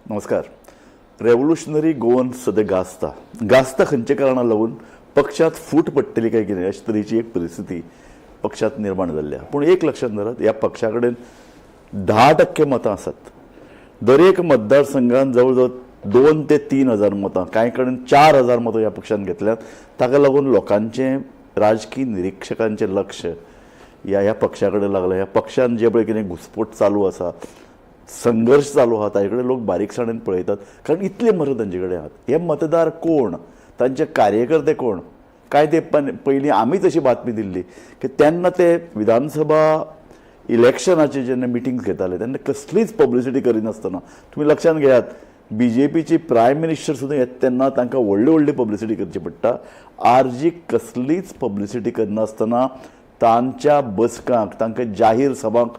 नमस्कार. Revolutionary Goan सद्या गाजता. गाजता खंयच्या कारणाक लागून? पक्षात फूट पडटली काय कितें अशे तरेची एक परिस्थिती पक्षात निर्माण जाल्ली आसा. पूण एक लक्षांत धरात, ह्या पक्षा कडेन 10% मतां आसात. दरेक मतदारसंघात जवळ जवळ 2 ते 3 हजार मतां, कांय कडेन 4,000 मतां ह्या पक्षान घेतल्यात. ताका लागून लोकांचें, राजकीय निरिक्षकांचें लक्ष ह्या ह्या पक्षा कडेन लागलां. ह्या पक्षान जे पळय कितें घुसपूट चालू आसा, संघर्श चालू आहा, ताजे कडेन लोक बारीकसाणेन पळयतात, कारण इतले मतां तांचे कडेन आहात. हे मतदार कोण, तांचे कार्यकर्ते कोण? कांय तेंपान पयलीं आमीच अशी बातमी दिल्ली की तेन्ना ते विधानसभा इलेक्शनाचे जेन्ना मिटिंग्स घेताले तेन्ना कसलीच पब्लिसिटी करिनासतना. तुमी लक्षांत घेयात, बीजेपीची प्रायम मिनिस्टर सुद्दां येता तेन्ना तांकां व्हडली व्हडली पब्लिसिटी करची पडटा. आरजी कसलीच पब्लिसिटी करनासतना तांच्या बसकांक, तांकां जाहीर सभांक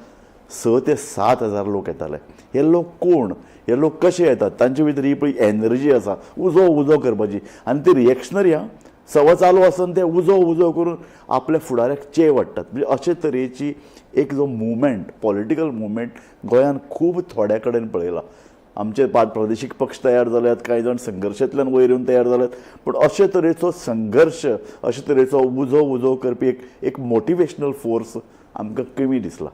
6 ते 7 हजार लोक येताले. हे लोक कोण? हे लोक कशे येतात? तांचे भितर ही पळय एनर्जी आसा उजो उजो करपाची आनी ते रिएक्शनरी आं. सभा चालू आसतना ते उजो उजो करून आपल्या फुडाऱ्याक चेव हाडटात. म्हणजे अशे तरेची एक जो मुवमेंट, पॉलिटिकल मुवमेंट गोंयांत खूब थोड्या कडेन पळयला. आमचे प्रादेशीक पक्ष तयार जाल्यात, कांय जाण संघर्शांतल्यान वयर येवन तयार जाल्यात, पूण अशे तरेचो संघर्श, अशे तरेचो उजो उजो करपी एक एक मोटिवेशनल फोर्स आमकां कमी दिसला.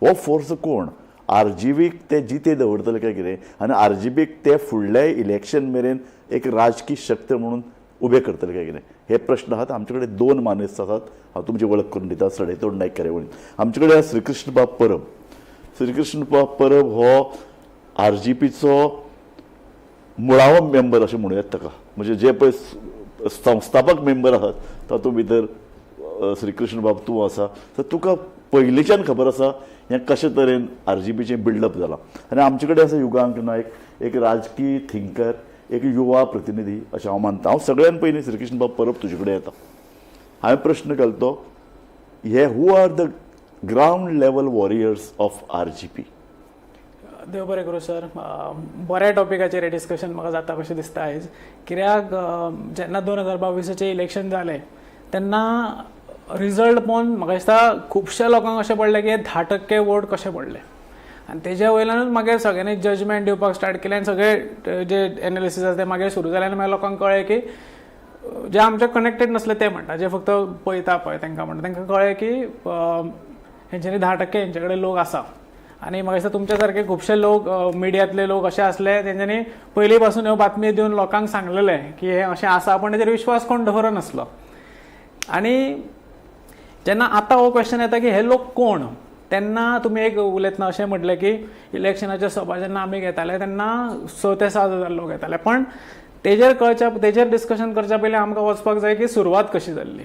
हो फोर्स कोण? आर जी बीक ते जिते दवरतले काय कितें आनी आर जी बीक ते फुडल्या इलेक्शन मेरेन एक राजकीय शक्त म्हणून उबे करतले काय कितें, हे प्रश्न आहात. आमचे कडेन दोन मानेस्त आसात. हांव तुमची वळख करून दिता सडेतोड नायक कार्यावळीन. आमचे कडेन आसा श्रीकृष्ण बाब परब. श्रीकृष्ण बाब परब हो आर जी पीचो मुळावो मेंबर अशें म्हणूं येता ताका. म्हणजे जे पळय संस्थापक मेंबर आसात तातूंत भितर श्रीकृष्ण बाब तूं आसा. तर तुका पयलींच्यान खबर आसा हें कशें तरेन आर जी पीचें बिल्डअप जालां. आनी आमचे कडेन आसा युगांक नायक, एक राजकीय थिंकर, एक युवा प्रतिनिधी अशें हांव मानता. हांव सगळ्यान पयलीं श्रीकृष्ण बाब परब तुजे कडेन येता. हांवें प्रश्न केलो तो हे, who are the ground level warriors of RGP? देव बरें करूं सर. बऱ्या टॉपिकाचेर हें डिस्कशन म्हाका जाता कशें दिसता आयज, कित्याक जेन्ना 2022चें इलेक्शन जालें तेन्ना रिजल्ट पळोवन म्हाका दिसता खुबश्या लोकांक अशें पडलें की हे 10% वोट कशे पडले आनी तेज्या वयल्यानूच मागीर सगळ्यांनी जजमेंट दिवपाक स्टार्ट केलें आनी सगळे जे एनालिसीस आसा ते मागीर सुरू जाले आनी मागीर लोकांक कळ्ळें की जे आमचे कनेक्टेड नासले ते म्हणटा, जे फक्त पळयता पळय तांकां म्हणटा, तांकां कळ्ळें की हेंच्यांनी 10% हेंचे कडेन लोक आसा. आनी म्हाका दिसता तुमच्या सारके खुबशे लोक, मिडियांतले लोक अशे आसले तेंच्यांनी पयलीं पासून ह्यो बातमी दिवन लोकांक सांगलेले की हें अशें आसा, पूण तेजेर विश्वास कोण दवरनासलो. आनी जेन्ना आतां हो क्वेश्चन येता की हे लोक कोण, तेन्ना तुमी एक उलयतना अशें म्हटलें की इलेक्शनाच्यो सभा जेन्ना आमी घेताले तेन्ना 6 ते 7 हजार लोक येताले. पण तेजेर कळच्या, तेजेर डिस्कशन करच्या पयलीं आमकां वचपाक जाय की सुरवात कशी जाल्ली.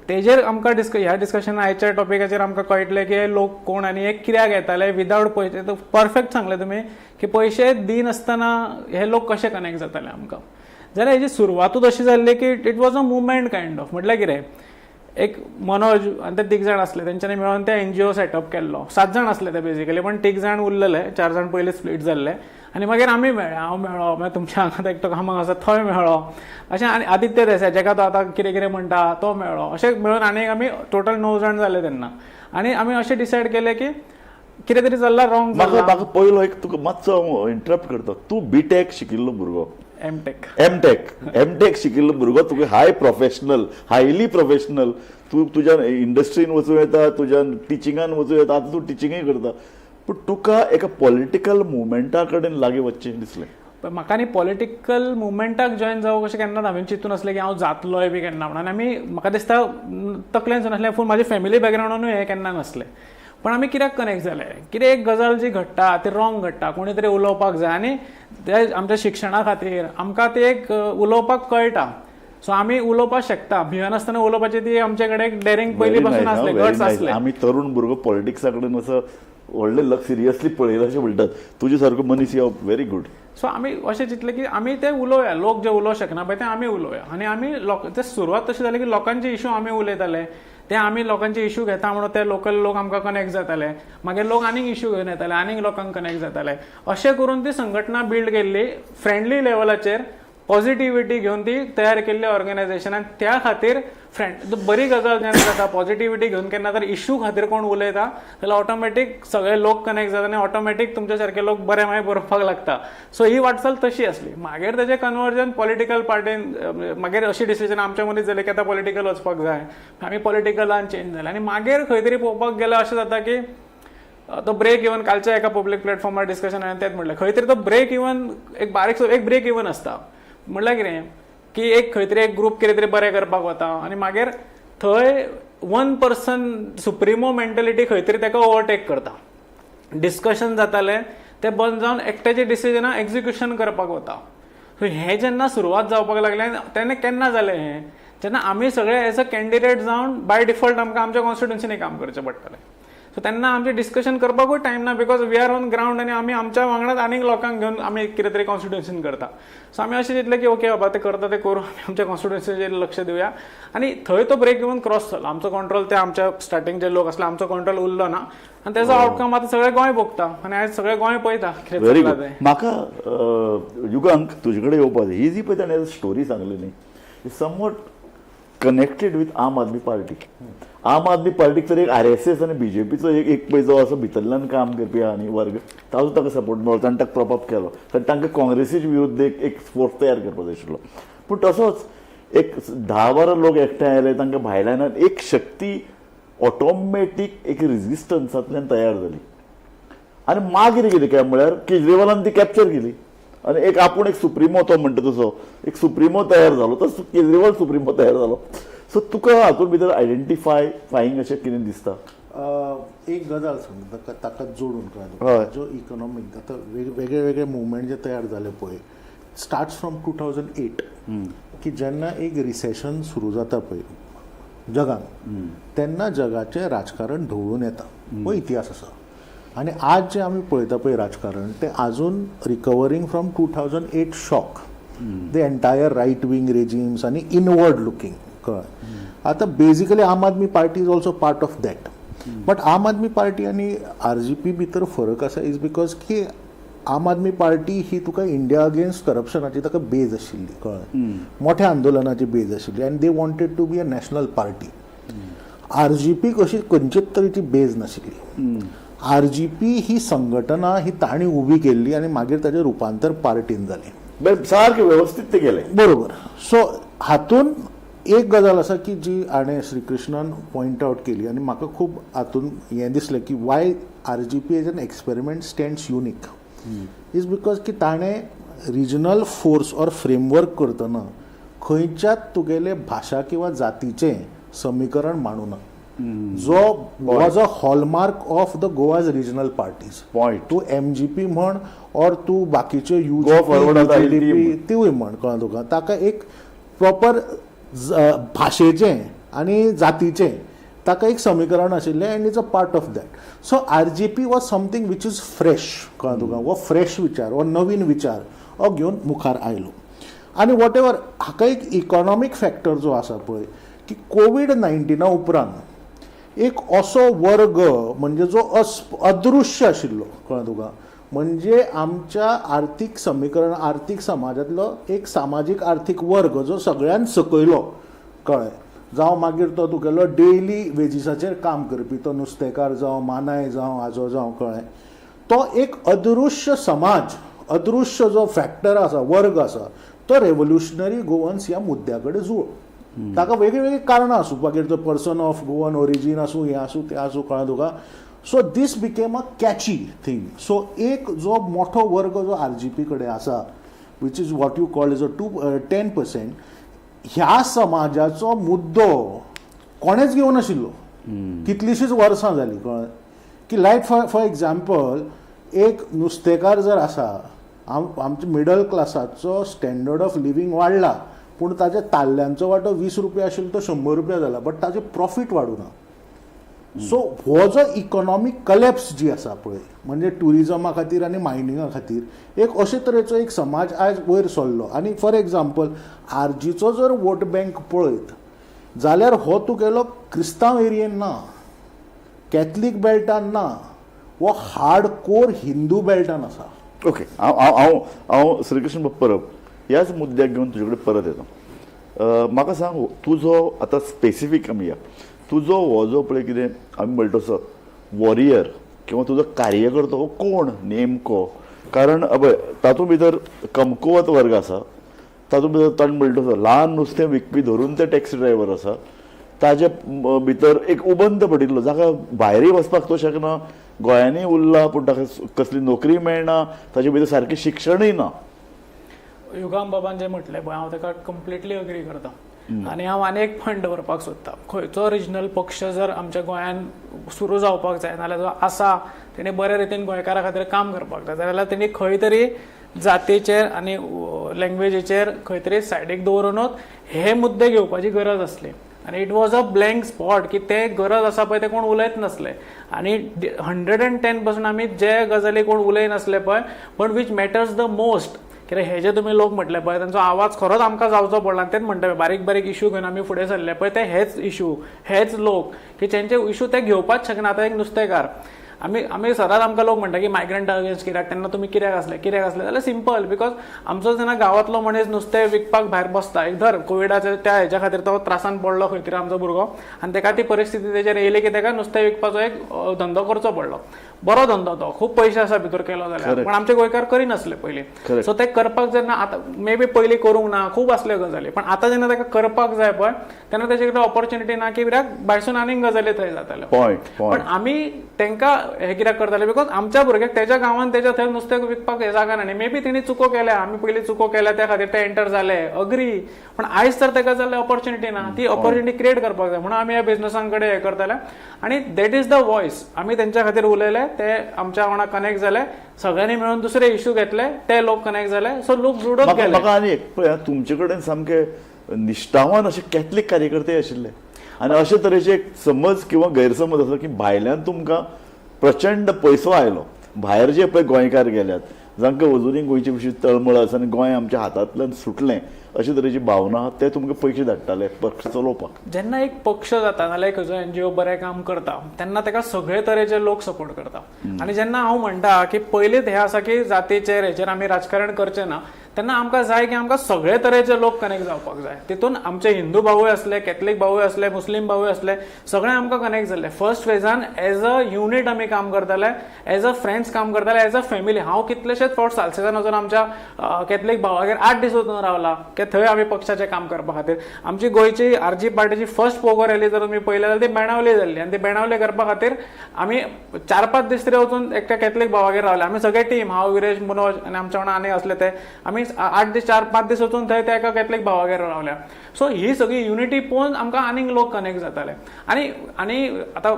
तेजेर आमकां ह्या डिस्कशन, आयच्या टॉपिकाचेर आमकां कळटलें की हे लोक कोण आनी हे कित्याक येताले विदावट पयशे. परफेक्ट सांगलें तुमी की पयशे दिनासतना हे लोक कशे कनेक्ट जाताले आमकां. जाल्यार हेजी सुरवातूच अशी जाल्ली की it was a movement kind of. म्हटल्यार कितें, एक मनोज आनी ते तीग जाण आसले, तेंच्यांनी मेळोन ते एनजीओ सेटअप केल्लो. सात जाण आसले ते बेजिकली, पण तीग जाण उरलेले, चार जाण पयलीं स्प्लीट जाल्ले. आनी मागीर आमी मेळ्ळे, हांव मेळ्ळो, मागीर तुमच्या हांगा एकटो कामाक आसा थंय मेळ्ळो अशें, आनी आदित्य देसाय जेका तो आतां कितें कितें म्हणटा तो मेळ्ळो. अशें मेळून आनी आमी टोटल णव जाण जाले तेन्ना. आनी आमी अशें डिसायड केलें की कितें तरी चल्लां रॉंग. म्हाका म्हाका पयलो एक तुका मातसो हांव इंटरप्ट करता. तूं बीटेक शिकिल्लो भुरगो. M take. M take, M take शिकिल्लो भुरगो. तुका हाय प्रोफेशनल, हायली प्रोफेशनल. तूं तुज्या इंडस्ट्रीन वचूं येता, तुज्या टिचिंगान वचूं येता. आतां तूं टिचिंगूय करता, पूण तुका एका पॉलिटिकल मुवमेंटा कडेन लागीं वचचें दिसलें? पण म्हाका न्ही पॉलिटिकल मुवमेंटाक जॉयन जावं कशें केन्नाच हांवें चिंतून नासलें की हांव जातलोय बी केन्ना म्हणून. आमी म्हाका दिसता तकलेन नासलें, पूण म्हाजी फॅमिली बॅकग्रावंडानूय हें केन्ना नासलें. पण आमी कित्याक कनेक्ट जाले? कितें एक गजाल जी घडटा ती रॉंग घडटा, कोणी तरी उलोवपाक जाय आनी ते आमच्या शिक्षणा खातीर आमकां ते एक उलोवपाक कळटा. सो आमी उलोवपाक शकता, भियनासतना उलोवपाची ती आमचे कडेन एक डेरिंग पयलीं पासून आसले, गट्स आसले. आमी तरुण भुरगो पॉलिटिक्सा कडेन असो व्हडले लक्ष सिरियसली पळयला अशें म्हणटात. तुजे सारको मनीस, you very good. सो आमी अशें चिंतलें की आमी ते उलोवया, लोक जे उलोवंक शकना पळय ते आमी उलोवया. आनी आमी लोक ते सुरवात तशी जाली की लोकांचे इशू आमी उलयताले, ते आमी लोकांचे इशू घेता म्हणून ते लोकल लोक आमकां कनेक्ट जाताले. मागीर लोक आनीक इशू घेवन येताले, आनीक लोकांक कनेक्ट जाताले. अशें करून ती संघटना बिल्ड केल्ली फ्रेंडली लेवलाचेर. पॉझिटिव्हिटी घेवन ती तयार केल्ली ऑर्गनायझेशन. आनी त्या खातीर फ्रेंड, बरी गजाल जेन्ना जाता, पॉझिटिव्हिटी घेवन केन्ना तर इश्यू खातीर कोण उलयता जाल्यार ऑटोमॅटीक सगळे लोक कनेक्ट जाता आनी ऑटोमॅटीक तुमच्या सारके लोक बरे मागीर बरोवपाक लागता. सो ही वाटचाल तशी आसली. मागीर तेजें कन्वर्जन पॉलिटिकल पार्टीन, मागीर अशी डिसिजन आमच्या मदीं जालें की आतां पॉलिटिकल वचपाक जाय, आमी पॉलिटिकलान चेंज जाले. आनी मागीर खंय तरी पळोवपाक गेल्यार अशें जाता की तो ब्रेक इवन, कालच्या एका पब्लीक प्लॅटफॉर्मार डिस्कशन हांवें तेंच म्हटलें, खंय तरी तो ब्रेक इवन, एक बारीकसो एक ब्रेक इवन आसता. म्हणल्यार कितें की एक खंय तरी एक ग्रूप कितें तरी बरें करपाक वता आनी मागीर थंय वन पर्सन सुप्रिमो मेंटलिटी खंय तरी ताका ओवरटेक करता. डिस्कशन जातालें तें बंद जावन एकट्याचे डिसिजनां एक्जिक्युशन करपाक वता. सो हें जेन्ना सुरवात जावपाक लागलें तेन्ना, केन्ना जालें हें, जेन्ना आमी सगळे एज अ कॅन्डिडेट जावन बाय डिफॉल्ट आमकां आमच्या कॉन्स्टिट्युन्सीनी काम करचें पडटालें. सो तेन्ना आमचें डिस्कशन करपाकूय टायम ना, because we are on ground आनी आमी आमच्या वांगडाच आनीक लोकांक घेवन आमी कितें तरी कॉन्स्टिट्युन्सीन करता. सो आमी अशें चिंतलें की ओके बाबा, ते करता ते करूं, आमी आमच्या कॉन्स्टिट्युन्सीचेर लक्ष दिवया. आनी थंय तो ब्रेक येवन क्रॉस जालो. आमचो कंट्रोल, ते आमच्या स्टार्टींग जे लोक आसले, आमचो कंट्रोल उरलो ना आनी तेजो आवटकम आतां सगळें गोंय भोगता आनी आयज सगळें गोंय पळयता कितें व्हेरी चल्लां गुड. तें. म्हाका युगांक, तुजे कडेन येवपाक जाय. ही जी पळय ताणें स्टोरी सांगली न्ही, समवॉट कनेक्टेड विथ आम आदमी पार्टी. आम आदमी पार्टीक तर एक आरएसएस आनी बीजेपीचो एक एक पळय जो असो भितरल्यान काम करपी आहा न्ही वर्ग, ताजो ताका सपोर्ट मेळ्ळो, ताणें ताका प्रॉप अप केलो, कारण तांकां काँग्रेसीच्या विरुद्ध एक एक फोर्स तयार करपाक जाय आशिल्लो. पूण तसोच एक 10-12 लोक एकठांय आयले, तांकां भायल्यान एक शक्ती ऑटोमॅटीक एक रेजिस्टन्सांतल्यान तयार जाली. आनी मागीर कितें काय म्हळ्यार केजरीवालान ती कॅप्चर केली आनी एक आपूण एक सुप्रिमो, तो म्हणटा तसो एक सुप्रिमो तयार जालो. तो केजरीवाल सुप्रिमो तयार जालो. सो तुका हातूंत भितर आयडेंटिफाय फायींग अशें कितें दिसता? एक गजाल सांगता ताका ताका जोडून, कळ्ळें? जो इकॉनॉमीक आतां वेगळे वेगळे मुवमेंट जे तयार जाले पळय, स्टार्ट्स फ्रॉम 2008, की जेन्ना एक रिसेशन सुरू जाता पळय जगान, तेन्ना जगाचें राजकारण ढवळून येता. हो इतिहास आसा. आनी आज जें आमी पळयता पळय राजकारण, तें आजून recovering from 2008 shock, the entire right wing regimes आनी इनवर्ड लुकींग, कळ्ळें? आतां basically Aam Aadmi Party is also part of that, but Aam Aadmi party आनी आरजीपी भितर फरक आसा, is because की आम आदमी पार्टी ही तुका इंडिया अगेन्स्ट करप्शनाची ताका बेज आशिल्ली, कळ्ळें? मोठ्या आंदोलनाची बेज आशिल्ली आनी they wanted to be a national party. RGP अशी खंयचेच तरेची बेज नाशिल्ली. आरजीपी ही संघटना ही तांणी उबी केल्ली आनी मागीर ताचें रुपांतर पार्टीन जालें. बरें, सारकें व्यवस्थीत ते गेले. बरोबर. सो हातून एक गजाल आसा की जी हाणें श्रीकृष्णान पॉयंट आवट केली आनी म्हाका खूब हातून हें दिसलें की why RGP as an experiment stands unique is because की ताणें रिजनल फोर्स ऑर फ्रेमवर्क करतना खंयच्याच तुगेले भाशा किंवा जातीचें समीकरण मांडूना, जो was a hallmark of the Goa's regional parties. Point. तूं एमजीपी म्हण ऑर तूं बाकीच्यो you Goa Forward आतां आयली ती म्हण. तिवूय म्हण, कळ्ळें तुका? ताका एक प्रॉपर भाशेचें आनी जातीचें ताका एक समीकरण आशिल्लें and is a part of that. So RGP was something which is fresh, कळ्ळें तुका? हो फ्रेश विचार, हो नवीन विचार हो घेवन मुखार आयलो. आनी what ever, हाका एक इकॉनॉमीक फॅक्टर जो आसा पळय की कोवीड 19 उपरांत एक असो वर्ग, म्हणजे जो अदृश्य आशिल्लो, कळ्ळें तुका? म्हणजे आमच्या आर्थीक समीकरण, आर्थीक समाजांतलो एक सामाजीक आर्थीक वर्ग जो सगळ्यान सकयलो, कळ्ळें? जावं मागीर तो तुगेलो डेली वेजीसाचेर काम करपी तो नुस्तेकार जावं, मानाय जावं, हाजो जावं, कळ्ळें? तो एक अदृश्य समाज, अदृश्य जो फॅक्टर आसा, वर्ग आसा, तो रेवोल्युशनरी गोवन्स ह्या मुद्द्या कडेन जुळ्ळो. ताका वेगळी वेगळी कारणां आसूं, मागीर तो पर्सन ऑफ गोवन ओरिजीन आसूं, हें आसूं, तें आसूं, कळ्ळें तुका? So this became a catchy thing. So एक जो मोठो वर्ग जो आरजीपी कडेन आसा, which is what you call is a 2 10%, ह्या समाजाचो मुद्दो कोणेच घेवनाशिल्लो. कितलींशींच वर्सां जालीं, कळ्ळें? की लायक फॉर एग्जाम्पल, एक नुस्तेकार जर आसा, आमच्या मिडल क्लासाचो स्टँडर्ड ऑफ लिवींग वाडला, पूण ताच्या ताल्ल्यांचो वांटो 20 रुपया आशिल्लो तो 100 रुपया जाला, बट ताजे प्रॉफीट वाडूना. सो हो जो इकॉनॉमीक कलॅप्स जी आसा पळय, म्हणजे ट्युरिजमा खातीर आनी मायनिंगा खातीर एक अशे तरेचो एक समाज आयज वयर सरलो. आनी फॉर एग्जाम्पल, आरजीचो जर वोट बँक पळयत जाल्यार हो तुगेलो क्रिस्तांव एरियेन ना, कॅथलीक बेल्टान ना, हो हार्ड कोर हिंदू बेल्टान आसा. ओके, हांव हांव हांव हांव श्रीकृष्ण परब ह्याच मुद्द्याक घेवन तुजे कडेन परत येता. म्हाका सांग, तुजो आतां स्पेसिफीक आमी या, तुजो हो जो पळय कितें आमी म्हणटा तसो वॉरियर किंवा तुजो कार्यकर्तो हो कोण नेमको? कारण पळय तातूंत भितर कमकुवत वर्ग आसा, तातूंत भितर ताणें म्हणटा तसो ल्हान नुस्तें विकपी धरून ते टॅक्सी ड्रायव्हर आसा, ताजे भितर एक उबंत पडिल्लो जाका भायरय वचपाक तो शकना, गोंयांनी उरला पूण ताका कसली नोकरी मेळना, ताजे भितर सारकें शिक्षणूय ना. युगाम बाबान जें म्हटलें पळय, हांव ताका कंप्लिटली अग्री करता आनी हांव आनी एक पॉयंट दवरपाक सोदता. खंयचो रिजनल पक्ष जर आमच्या गोंयांत सुरू जावपाक जाय, नाल्यार जो आसा तेणी बऱ्या रितीन गोंयकारा खातीर काम करपाक जाय, जाल्यार तेणी खंय तरी जातीचेर आनी लँग्वेजीचेर खंय तरी सायडीक दवरुनूच हे मुद्दे घेवपाची गरज आसली. आनी it was a blank spot की ते गरज आसा पळय ते कोण उलयत नासले आनी 110% आमी जे गजाली कोण उलय नासले पळय, पण which matters the most, कित्याक हे जे तुमी लोक म्हटले पळय तांचो आवाज खरोच आमकां जावचो पडला. आनी तेच म्हणटा, बारीक बारीक इशू घेवन आमी फुडें सरले पळय ते हेच इशू, हेच लोक की तेंचे इशू ते घेवपाच शकना. आतां एक नुस्तेकार, आमी आमी सदांच आमकां लोक म्हणटा की मायग्रंट अगेन्स्ट कित्याक, तेन्ना तुमी कित्याक आसले, कित्याक आसले, जाल्यार सिंपल, because आमचो जेन्ना गांवांतलो मनीस नुस्तें विकपाक भायर बसता, एक धर कोविडाच्या त्या हेच्या खातीर तो त्रासान पडलो खंय तरी आमचो भुरगो आनी ताका ती परिस्थिती तेजेर येयली की ताका नुस्तें विकपाचो एक धंदो करचो पडलो. बरो धंदो तो, खूब पयशे आसा भितर केलो जाल्यार, पण आमचे गोंयकार करिनासले पयलीं. सो ते करपाक जेन्ना आतां मे बी पयलीं करूंक ना, खूब आसल्यो गजाली, पण आतां जेन्ना ताका करपाक जाय पळय तेन्ना तेजे कडेन ऑपॉर्च्युनिटी ना की कित्याक भायरसून आनीक गजाली थंय जाताल्यो. पॉयंट. पण आमी तांकां हे कित्याक करताले, because आमच्या भुरग्याक तेज्या गांवांत तेज्या थंय नुस्तें विकपाक हे जागा ना. आनी मे बी तेणी चुको केल्या, आमी पयलीं चुको केल्या त्या खातीर ते एंटर जाले, अग्री, पण आयज तर ताका जाल्ले ऑपॉर्च्युनिटी ना, ती ऑपॉर्च्युनिटी क्रिएट करपाक जाय म्हणून आमी ह्या बिझनसां कडेन हे करताले. आनी that is the voice, आमी तेंच्या खातीर उलयले, ते आमच्या वांगडा कनेक्ट जाले, सगळ्यांनी मेळून दुसरे इशू घेतले, ते लोक कनेक्ट जाले, सो लोक जुडत म्हाका गेले. म्हाका आनी एक पळय, तुमचे कडेन सामके निश्ठावान अशे कॅथलीक कार्यकर्ते आशिल्ले आनी अशे तरेचे एक समज किंवा गैरसमज आसा की भायल्यान तुमकां प्रचंड पयसो आयलो. भायर जे पळय गोंयकार गेल्यात जांकां अजुनूय गोंयचे विशीं तळमळ आसा आनी गोंय आमच्या हातांतल्यान सुटलें अशे तरेची भावना आहा, ते तुमकां पयशे धाडटाले पक्ष चलोवपाक. जेन्ना एक पक्ष जाता नाल्यार खंयचो एनजीओ बरें काम करता तेन्ना ताका सगळे तरेचे लोक सपोर्ट करता. आनी जेन्ना हांव म्हणटा की पयलींच हें आसा की जातीचेर हेचेर आमी राजकारण करचें ना, तेन्ना आमकां जाय की आमकां सगळे तरेचे लोक कनेक्ट जावपाक जाय. तितून आमचे हिंदू भावूय आसले, कॅथलीक भावूय आसले, मुस्लीम भावूय आसले, सगळे आमकां कनेक्ट जाल्ले. First Fajans as a unit आमी काम करताले, एज अ फ्रेंड्स काम करताले, एज अ फॅमिली. हांव कितलेशेच फावट सालसेजान वचून आमच्या कॅथलीक भावागेर 8 दीस वचून रावला की थंय आमी पक्षाचें काम करपा खातीर. आमची गोंयची आरजी पार्टीची फर्स्ट पोगो रॅली जर तुमी पळयली जाल्यार ती बेणावली जाल्ली आनी ती बेणावली करपा खातीर आमी 4-5 दीस तरी वचून एकट्या कॅथलीक भावागेर रावले. आमी सगळे टीम, हांव, विरेश, मनोज आनी आमच्या वांगडा आनी आसले ते, आमी 8 दीस 4-5 दीस वचून थंय त्या एका कॅथलीक भावागेर रावल्या. सो ही सगळी युनिटी पळोवन आमकां आनीक लोक कनेक्ट जाताले. आनी आनी आतां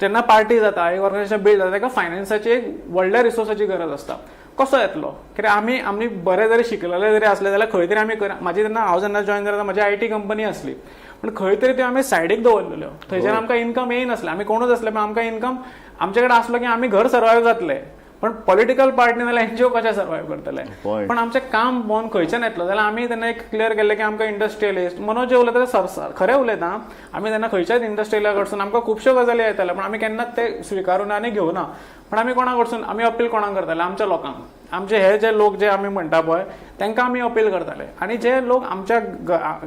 जेन्ना पार्टी जाता, एक ऑर्गनायझेशन बिल्ड जाता, ताका फायनान्साची एक व्हडल्या रिसोर्साची गरज आसता. कसो येतलो? कित्याक आमी आमी बरे जरी शिकलेले जरी आसले जाल्यार खंय तरी आमी म्हाजी तेन्ना हांव जेन्ना जॉयन जालें म्हजी IT company आसली, पूण खंय तरी त्यो आमी सायडीक दवरलेल्यो. थंयच्यान आमकां इन्कम येयनासलें, आमी कोणूच आसले, पण आमकां इन्कम आमचे कडेन आसलो की आमी घर सर्वायव जातले, पण पॉलिटिकल पार्टी नाल्यार एनजीओ कशें सर्वायव करतले? Point. पण आमचें काम पळोवन खंयच्यान येतलो जाल्यार आमी तेन्ना एक क्लियर केल्लें की आमकां इंडस्ट्रियलिस्ट मनोज जे उलयता ते सर खरें उलयता. आमी तेन्ना खंयच्याच इंडस्ट्रियला कडसून आमकां खुबश्यो गजाली येताल्यो, पण आमी केन्नाच ते स्विकारूना आनी घेवना. पण आमी कोणा कडसून आमी अपील कोणाक करताले? आमच्या लोकांक, आमचे हे जे लोक जे आमी म्हणटा पळय तांकां आमी अपील करताले. आनी जे लोक आमच्या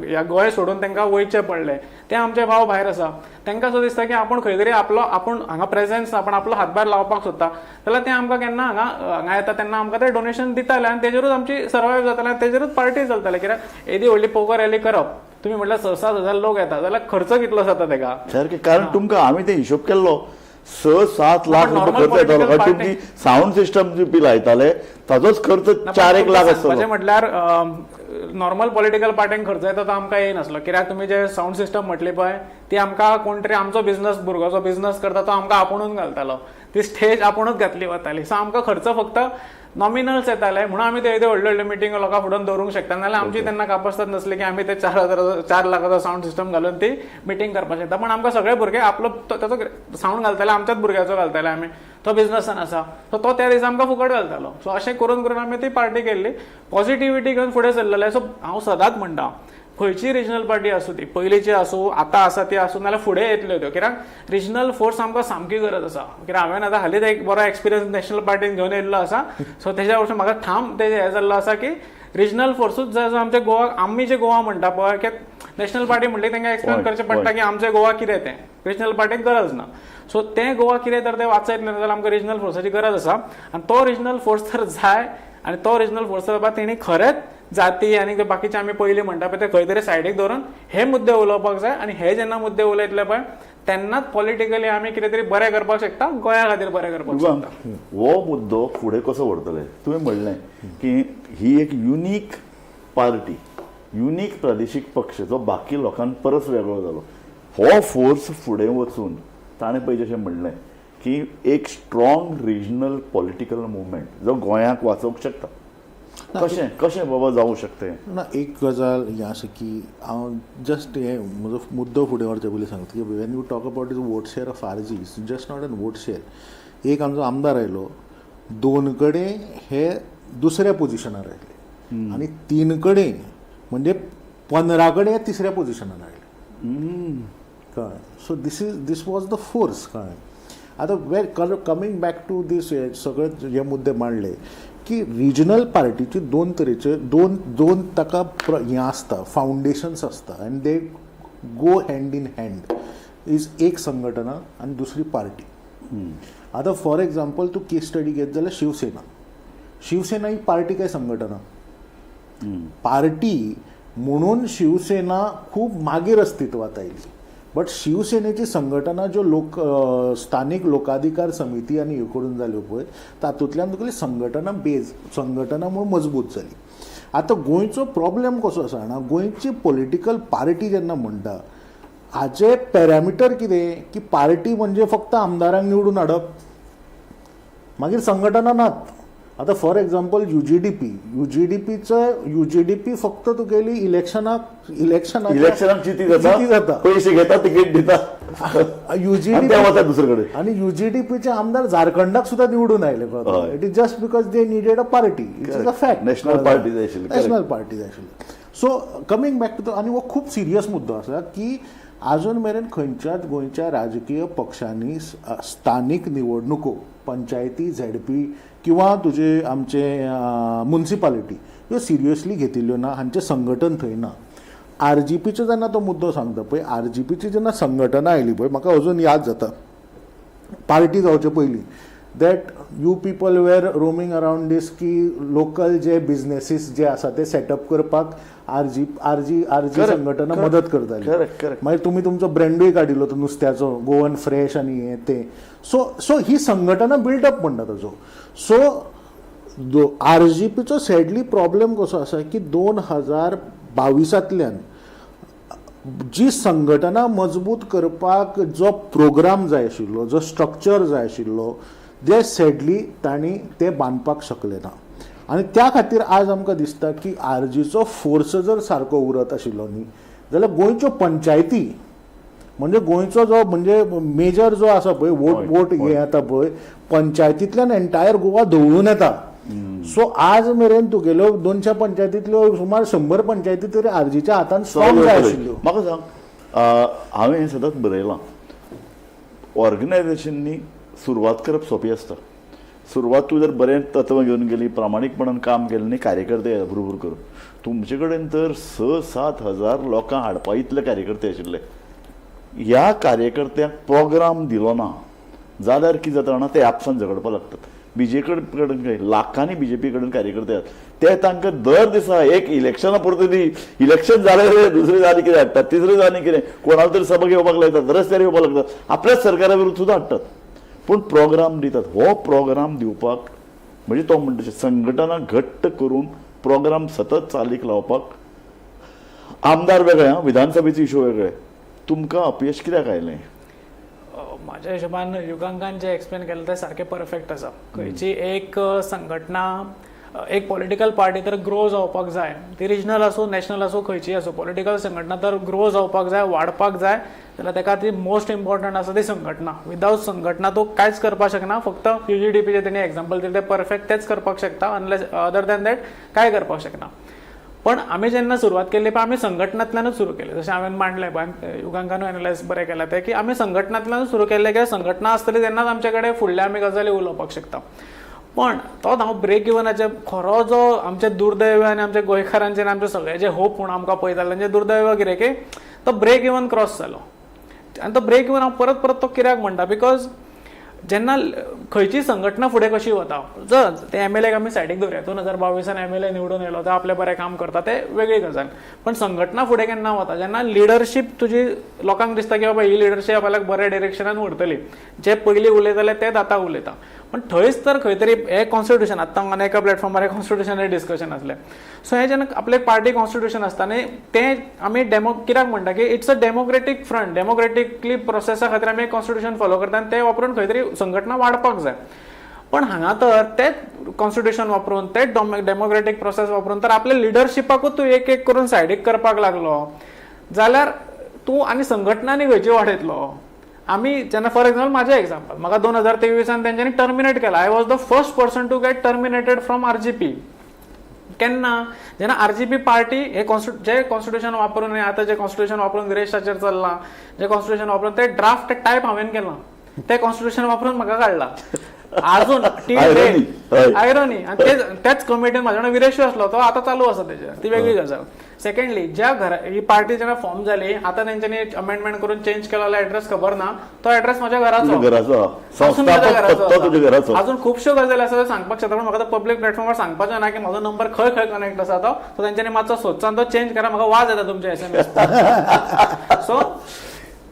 ह्या गोंय सोडून तांकां वयचे पडले ते आमचे भाव भायर आसा, तांकां सो दिसता की आपूण खंय तरी आपलो आपूण हांगा प्रेझेन्स, आपण आपलो हातभार लावपाक सोदता, जाल्यार ते आमकां केन्ना हांगा हांगा येता तेन्ना आमकां ते डोनेशन दिताले आनी तेजेरूच आमची सर्वायव जाताले आनी तेजेरूच पार्टी चलताले. कित्याक येदी व्हडली पोको रॅली करप, तुमी म्हटल्यार 6-7 हजार लोक येता जाल्यार खर्च कितलो जाता तेका? सारकें, कारण तुमकां आमी ते हिशोब केल्लो 6-7 लाख पण रुपये normal खर्च येतालो, political कारण तुमची सावंड सिस्टम जी लायताले ताजोच खर्च 4-1 लाख सांगपाचें आसतलो. म्हटल्यार नॉर्मल पॉलिटिकल पार्टींक खर्च येता तो आमकां येयनासलो, कित्याक तुमी जे सावंड सिस्टम म्हटली पळय ती आमकां कोण तरी आमचो बिझनस भुरगो जो बिझनस करता तो आमकां आपुणूच घालतालो, ती स्टेज आपुणूच घातली वताली. सो आमकां खर्च फक्त नॉमिनल्स येताले, म्हणून आमी ते येद्यो व्हडल्यो व्हडल्यो मिटींग लोकां फुडून दवरूंक शकता. नाल्यार आमची तेन्ना कापस्ताद नासली की आमी ते 4 हजाराचो 4 लाखाचो सावंड सिस्टम घालून ती मिटींग करपाक शकता. पण आमकां सगळे भुरगे आपलो ताचो सावंड घालताले, आमच्याच भुरग्याचो घालताले आमी, तो बिझनसान आसा, सो तो त्या दिसा आमकां फुकट घालतालो. सो अशें करून करून आमी ती पार्टी केल्ली, पॉझिटिविटी घेवन फुडें सरलेले. सो हांव सदांच म्हणटा, खंयची रिजनल पार्टी आसूं, ती पयलींची आसूं, आतां आसा ती आसूं, नाल्यार फुडें येतल्यो त्यो, कित्याक रिजनल फोर्स आमकां सामकी गरज आसा. कित्याक हांवें आतां हालींच एक बरो एक्सपिरियन्स नॅशनल पार्टीन घेवन येयल्लो आसा. सो तेज्या वरसून म्हाका ठाम तेजें हें जाल्लो आसा की रिजनल फोर्सूच जाय, जो आमच्या गोवा, आमी जे गोवा म्हणटा पळय, की नॅशनल पार्टी म्हणली तांकां एक्सप्लेन करचें पडटा की आमचें गोवा कितें तें. रिजनल पार्टीक गरज ना. सो तें गोवा कितें तर तें वाचयतलें जाल्यार आमकां रिजनल फोर्साची गरज आसा आनी तो रिजनल फोर्स तर जाय. आनी तो रिजनल फोर्स जावपा तेणी खरेंच जाती आनी ते बाकीचे आमी पयलीं म्हणटा पळय ते खंय तरी सायडीक दवरून हे मुद्दे उलोवपाक जाय. आनी हे जेन्ना मुद्दे उलयतले पळय, तेन्नाच पॉलिटिकली आमी कितें तरी बरें करपाक शकता, गोंया खातीर बरें करपाक शकता. हो मुद्दो फुडें कसो व्हरतले? तुवें म्हणलें की ही एक युनीक पार्टी, युनीक प्रादेशीक पक्ष जो बाकी लोकां परस वेगळो जालो. हो फोर्स फुडें वचून ताणें पळय जशें म्हणलें की एक स्ट्रॉंग रिजनल पॉलिटिकल मुवमेंट जो गोंयाक वाचोवंक शकता, कशें कशें बाबा जावूं शकता हें? ना, एक गजाल हें आसा की हांव जस्ट हें म्हजो मुद्दो फुडें व्हरचे पयलीं सांगता की when you talk about is vote share of RG, it's just not an vote share. एक आमचो आमदार आयलो, दोन कडेन हे दुसऱ्या पोजिशनार आयले आनी तीन कडेन म्हणजे 15 कडेन तिसऱ्या पोजिशनार आयले, कळ्ळें? So this was the force, कळ्ळें? आतां we're coming back to this, सगळे जे मुद्दे मांडले की रिजनल पार्टीची दोन तरेचे, दोन दोन ताका हें आसता, फावंडेशन्स आसता and they go hand in hand, is एक संघटना आनी दुसरी पार्टी. आतां फॉर एग्जाम्पल तूं केस स्टडी घेत जाल्यार शिवसेना. शिवसेना ही पार्टी काय संघटना? पार्टी म्हणून शिवसेना खूब मागीर अस्तित्वात आयली, बट शिवसेनेची संघटना ज्यो लोक स्थानीक लोकाधिकार समिती आनी ह्यो करून जाल्यो पळय, तातूंतल्यान तुगेली संघटना बेज संघटना म्हणून मजबूत जाली. आतां गोंयचो प्रॉब्लेम कसो आसा जाणा? गोंयची पॉलिटिकल पार्टी जेन्ना म्हणटा, हाजे पॅरामिटर कितें की पार्टी म्हणजे फक्त आमदारांक निवडून हाडप, मागीर संघटना नात. आतां फॉर एग्जाम्पल युजीडीपी, युजीडीपीचो युजीडीपी फक्त तुगेली इलेक्शनाक इलेक्शनाक इलेक्शनाक जिती जाता. जिती जाता. पयशे घेता, तिकीट दिता आनी युजीडीपी ते वता दुसरे कडेन. आणि युजीडीपीचे आमदार झारखंडाक सुद्धा निवडून आयले. It is just because they needed a party. It is a fact. National party जाय आशिल्ली, correct. National party जाय आशिल्ली. So coming back to the, आनी हो खूब सिरियस मुद्दो आसा की आजून मेरेन खंयच्याच गोंयच्या राजकीय पक्षांनी स्थानीक निवडणुको, पंचायती, झेडपी किंवा तुजे आमचे मुन्सिपालिटी ह्यो सिरियसली घेतिल्ल्यो ना. हांचें संघटन थंय ना. आरजीपीचो जेन्ना तो मुद्दो सांगता पळय, आरजीपीची जेन्ना संघटना आयली पळय, म्हाका अजून याद जाता, पार्टी जावचे पयलीं that you people were roaming around this की लोकल जे बिझनेसीस जे आसा ते सेटअप करपाक आरजी संघटना मदत करताली. Correct, correct. मागीर तुमी तुमचो ब्रँडूय काडिल्लो तो नुस्त्याचो, गोवन फ्रेश आनी हें तें. सो सो ही संघटना बिल्डअप म्हणटा ताजो. सो आरजीपीचो सॅडली प्रॉब्लेम कसो आसा की 2022तांतल्यान जी संघटना मजबूत करपाक जो प्रोग्राम जाय आशिल्लो, जो स्ट्रक्चर जाय आशिल्लो, जे सॅडली तांणी ते बांदपाक शकले ना. आनी त्या खातीर आज आमकां दिसता की आरजीचो फोर्स जर सारको उरत आशिल्लो न्ही जाल्यार गोंयच्यो पंचायती, म्हणजे गोंयचो जो म्हणजे मेजर जो आसा पळय वोट वोट हे येता पळय, पंचायतींतल्यान एंटायर गोवा धवळून येता. सो आज मेरेन तुगेल्यो 200 पंचायतींतल्यो सुमार 100 पंचायती तरी आरजीच्या हातान स्ट्रॉंग जाय आशिल्ल्यो. म्हाका सांग, हांवें हें सदांच बरयलां, ऑर्गनायझेशननी सुरवात करप सोंपी आसता. सुरवात तूं जर बरें तत्व घेवन गेली, प्रामाणीकपणान काम केलें न्ही, कार्यकर्ते येता भुरभुर करून. तुमचे कडेन तर 6-7 हजार लोकांक हाडपा इतले कार्यकर्ते आशिल्ले. ह्या कार्यकर्त्यांक प्रोग्राम दिलो ना जाल्यार कितें जाता जाणा? ते आपसान झगडपाक लागतात. बीजेपी कडेन काय लाखांनी बीजेपी कडेन कार्यकर्ते आसात. ते तांकां दर दिसा एक इलेक्शना पुरते न्ही, इलेक्शन जालें रे दुसरें जालें कितें हाडटात, तिसरें जालें कितें, कोणाला तरी सभा घेवपाक लायतात, रस्त्यार येवपाक लागतात, आपल्याच सरकारा विरुद्ध सुद्दां हाडटात. पूण प्रोग्राम दितात. हो प्रोग्राम दिवपाक म्हणजे तो म्हणटा तशें संघटना घट्ट करून प्रोग्राम सतत चालीक लावपाक, आमदार वेगळे आं, विधानसभेचे इशू वेगळे, तुमकां अपयश कित्याक आयलें? म्हाज्या हिशोबान युगांकान जें एक्सप्लेन केलें तें सारकें परफेक्ट आसा. खंयची एक संघटना, एक पॉलिटिकल पार्टी तर ग्रो जावपाक जाय, ती रिजनल आसूं, नॅशनल आसूं, खंयचीय आसूं, पॉलिटिकल संघटना तर ग्रो जावपाक जाय, वाडपाक जाय जाल्यार ताका ती मोस्ट इम्पॉर्टंट आसा ती संघटना. विदाउट संघटना तूं कांयच करपाक शकना. फक्त युजीडीपीचें तेणी एग्जाम्पल दिलें तें परफेक्ट, तेंच करपाक शकता, अनलेस अदर दॅन that कांय करपाक शकना. पण आमी जेन्ना सुरवात केली पळय, आमी संघटनांतल्यानूच सुरू केलें. जशें हांवें मांडलें पळय, युगांकानूय एनलायज बरें केलां तें, की आमी संघटनांतल्यानूच सुरू केल्लें, कित्याक संघटना आसतली तेन्नाच आमचे कडेन फुडल्या आमी गजाली उलोवपाक शकता. पण तो हांव ब्रेक इवनाचे खरो जो आमचे दुर्दैव आनी आमच्या गोंयकारांचे आनी आमचे सगळ्याचे होप म्हूण आमकां पळयताले, तेंचे दुर्दैव कितें की तो ब्रेक इवन क्रॉस जालो. आनी तो ब्रेक इवन हांव परत परत तो कित्याक म्हणटा, because जेन्ना खंयची संघटना फुडें कशी वता, जर ते एमएलएक आमी सायडीक दवरुया, 2022 एमएलए निवडून येयलो, तो आपलें बरें काम करता, ते वेगळी गजाल. पण संघटना फुडें केन्ना वता, जेन्ना लिडरशीप तुजी लोकांक दिसता की बाबा ही लिडरशीप आपल्याक बऱ्या डिरेक्शनान व्हरतली, जे पयलीं उलयताले तेच आतां उलयता. पण थंयच तर खंय तरी हें कॉन्स्टिट्युशन, आत्तां आनी एका प्लॅटफॉर्मार हें कॉन्स्टिट्युशनाचें डिस्कशन आसलें. सो हें जेन्ना आपलें पार्टी कॉन्स्टिट्युशन आसता आनी तें आमी डेमो कित्याक म्हणटा की it's a democratic front, democratically प्रोसेसा खातीर आमी कॉन्स्टिट्युशन फॉलो करता आनी तें वापरून खंय तरी संघटना वाडपाक जाय. पण हांगा तर तेच कॉन्स्टिट्युशन वापरून, तेच डेमोक्रेटीक प्रोसेस वापरून तर आपल्या लिडरशिपाकूच तूं एक एक करून सायडीक करपाक लागलो जाल्यार तूं आनी संघटना न्ही खंयची वाडयतलो. आमी जेन्ना, फॉर एग्जाम्पल, म्हाजें एग्जाम्पल, म्हाका 2023 तेंच्यांनी टर्मिनेट केला. I was the first person to get terminated from RGP. केन्ना? जेन्ना आरजीपी पार्टी हे जे कॉन्स्टिट्युशन वापरून आनी आतां जे कॉन्स्टिट्युशन वापरून विरेशाचेर चल्लां, जे कॉन्स्टिट्युशन वापरून ते ड्राफ्ट टायप हांवें केलां, ते कॉन्स्टिट्युशन वापरून म्हाका काडला. अजून Irony, हय. आयरनी. आनी तेच कमिटीन म्हाज्या वांगडा विरेशूय आसलो, तो आतां चालू आसा तेजेर, ती वेगळी गजाल. सेकंडली, ज्या घरा ही पार्टी जेन्ना फॉर्म जाली, आतां तेंच्यांनी अमेंडमेंट करून चेंज केलो एड्रेस खबर ना, तो एड्रेस म्हाज्या घराचो. तुज्या घराचो. अजून म्हाज्या संस्थापक घराचो पत्तो आसा. तुज्या घराचो. अजून खुबश्यो गजाली आसा त्यो सांगपाक शकता, पूण म्हाका पब्लीक प्लॅटफॉर्मार सांगपाचें ना की म्हाजो नंबर खंय खंय कनेक्ट आसा. तो सो तेंच्यांनी मातसो सोदचो आनी तो चेंज करा, म्हाका वाज येता तुमचे एसएमएस. सो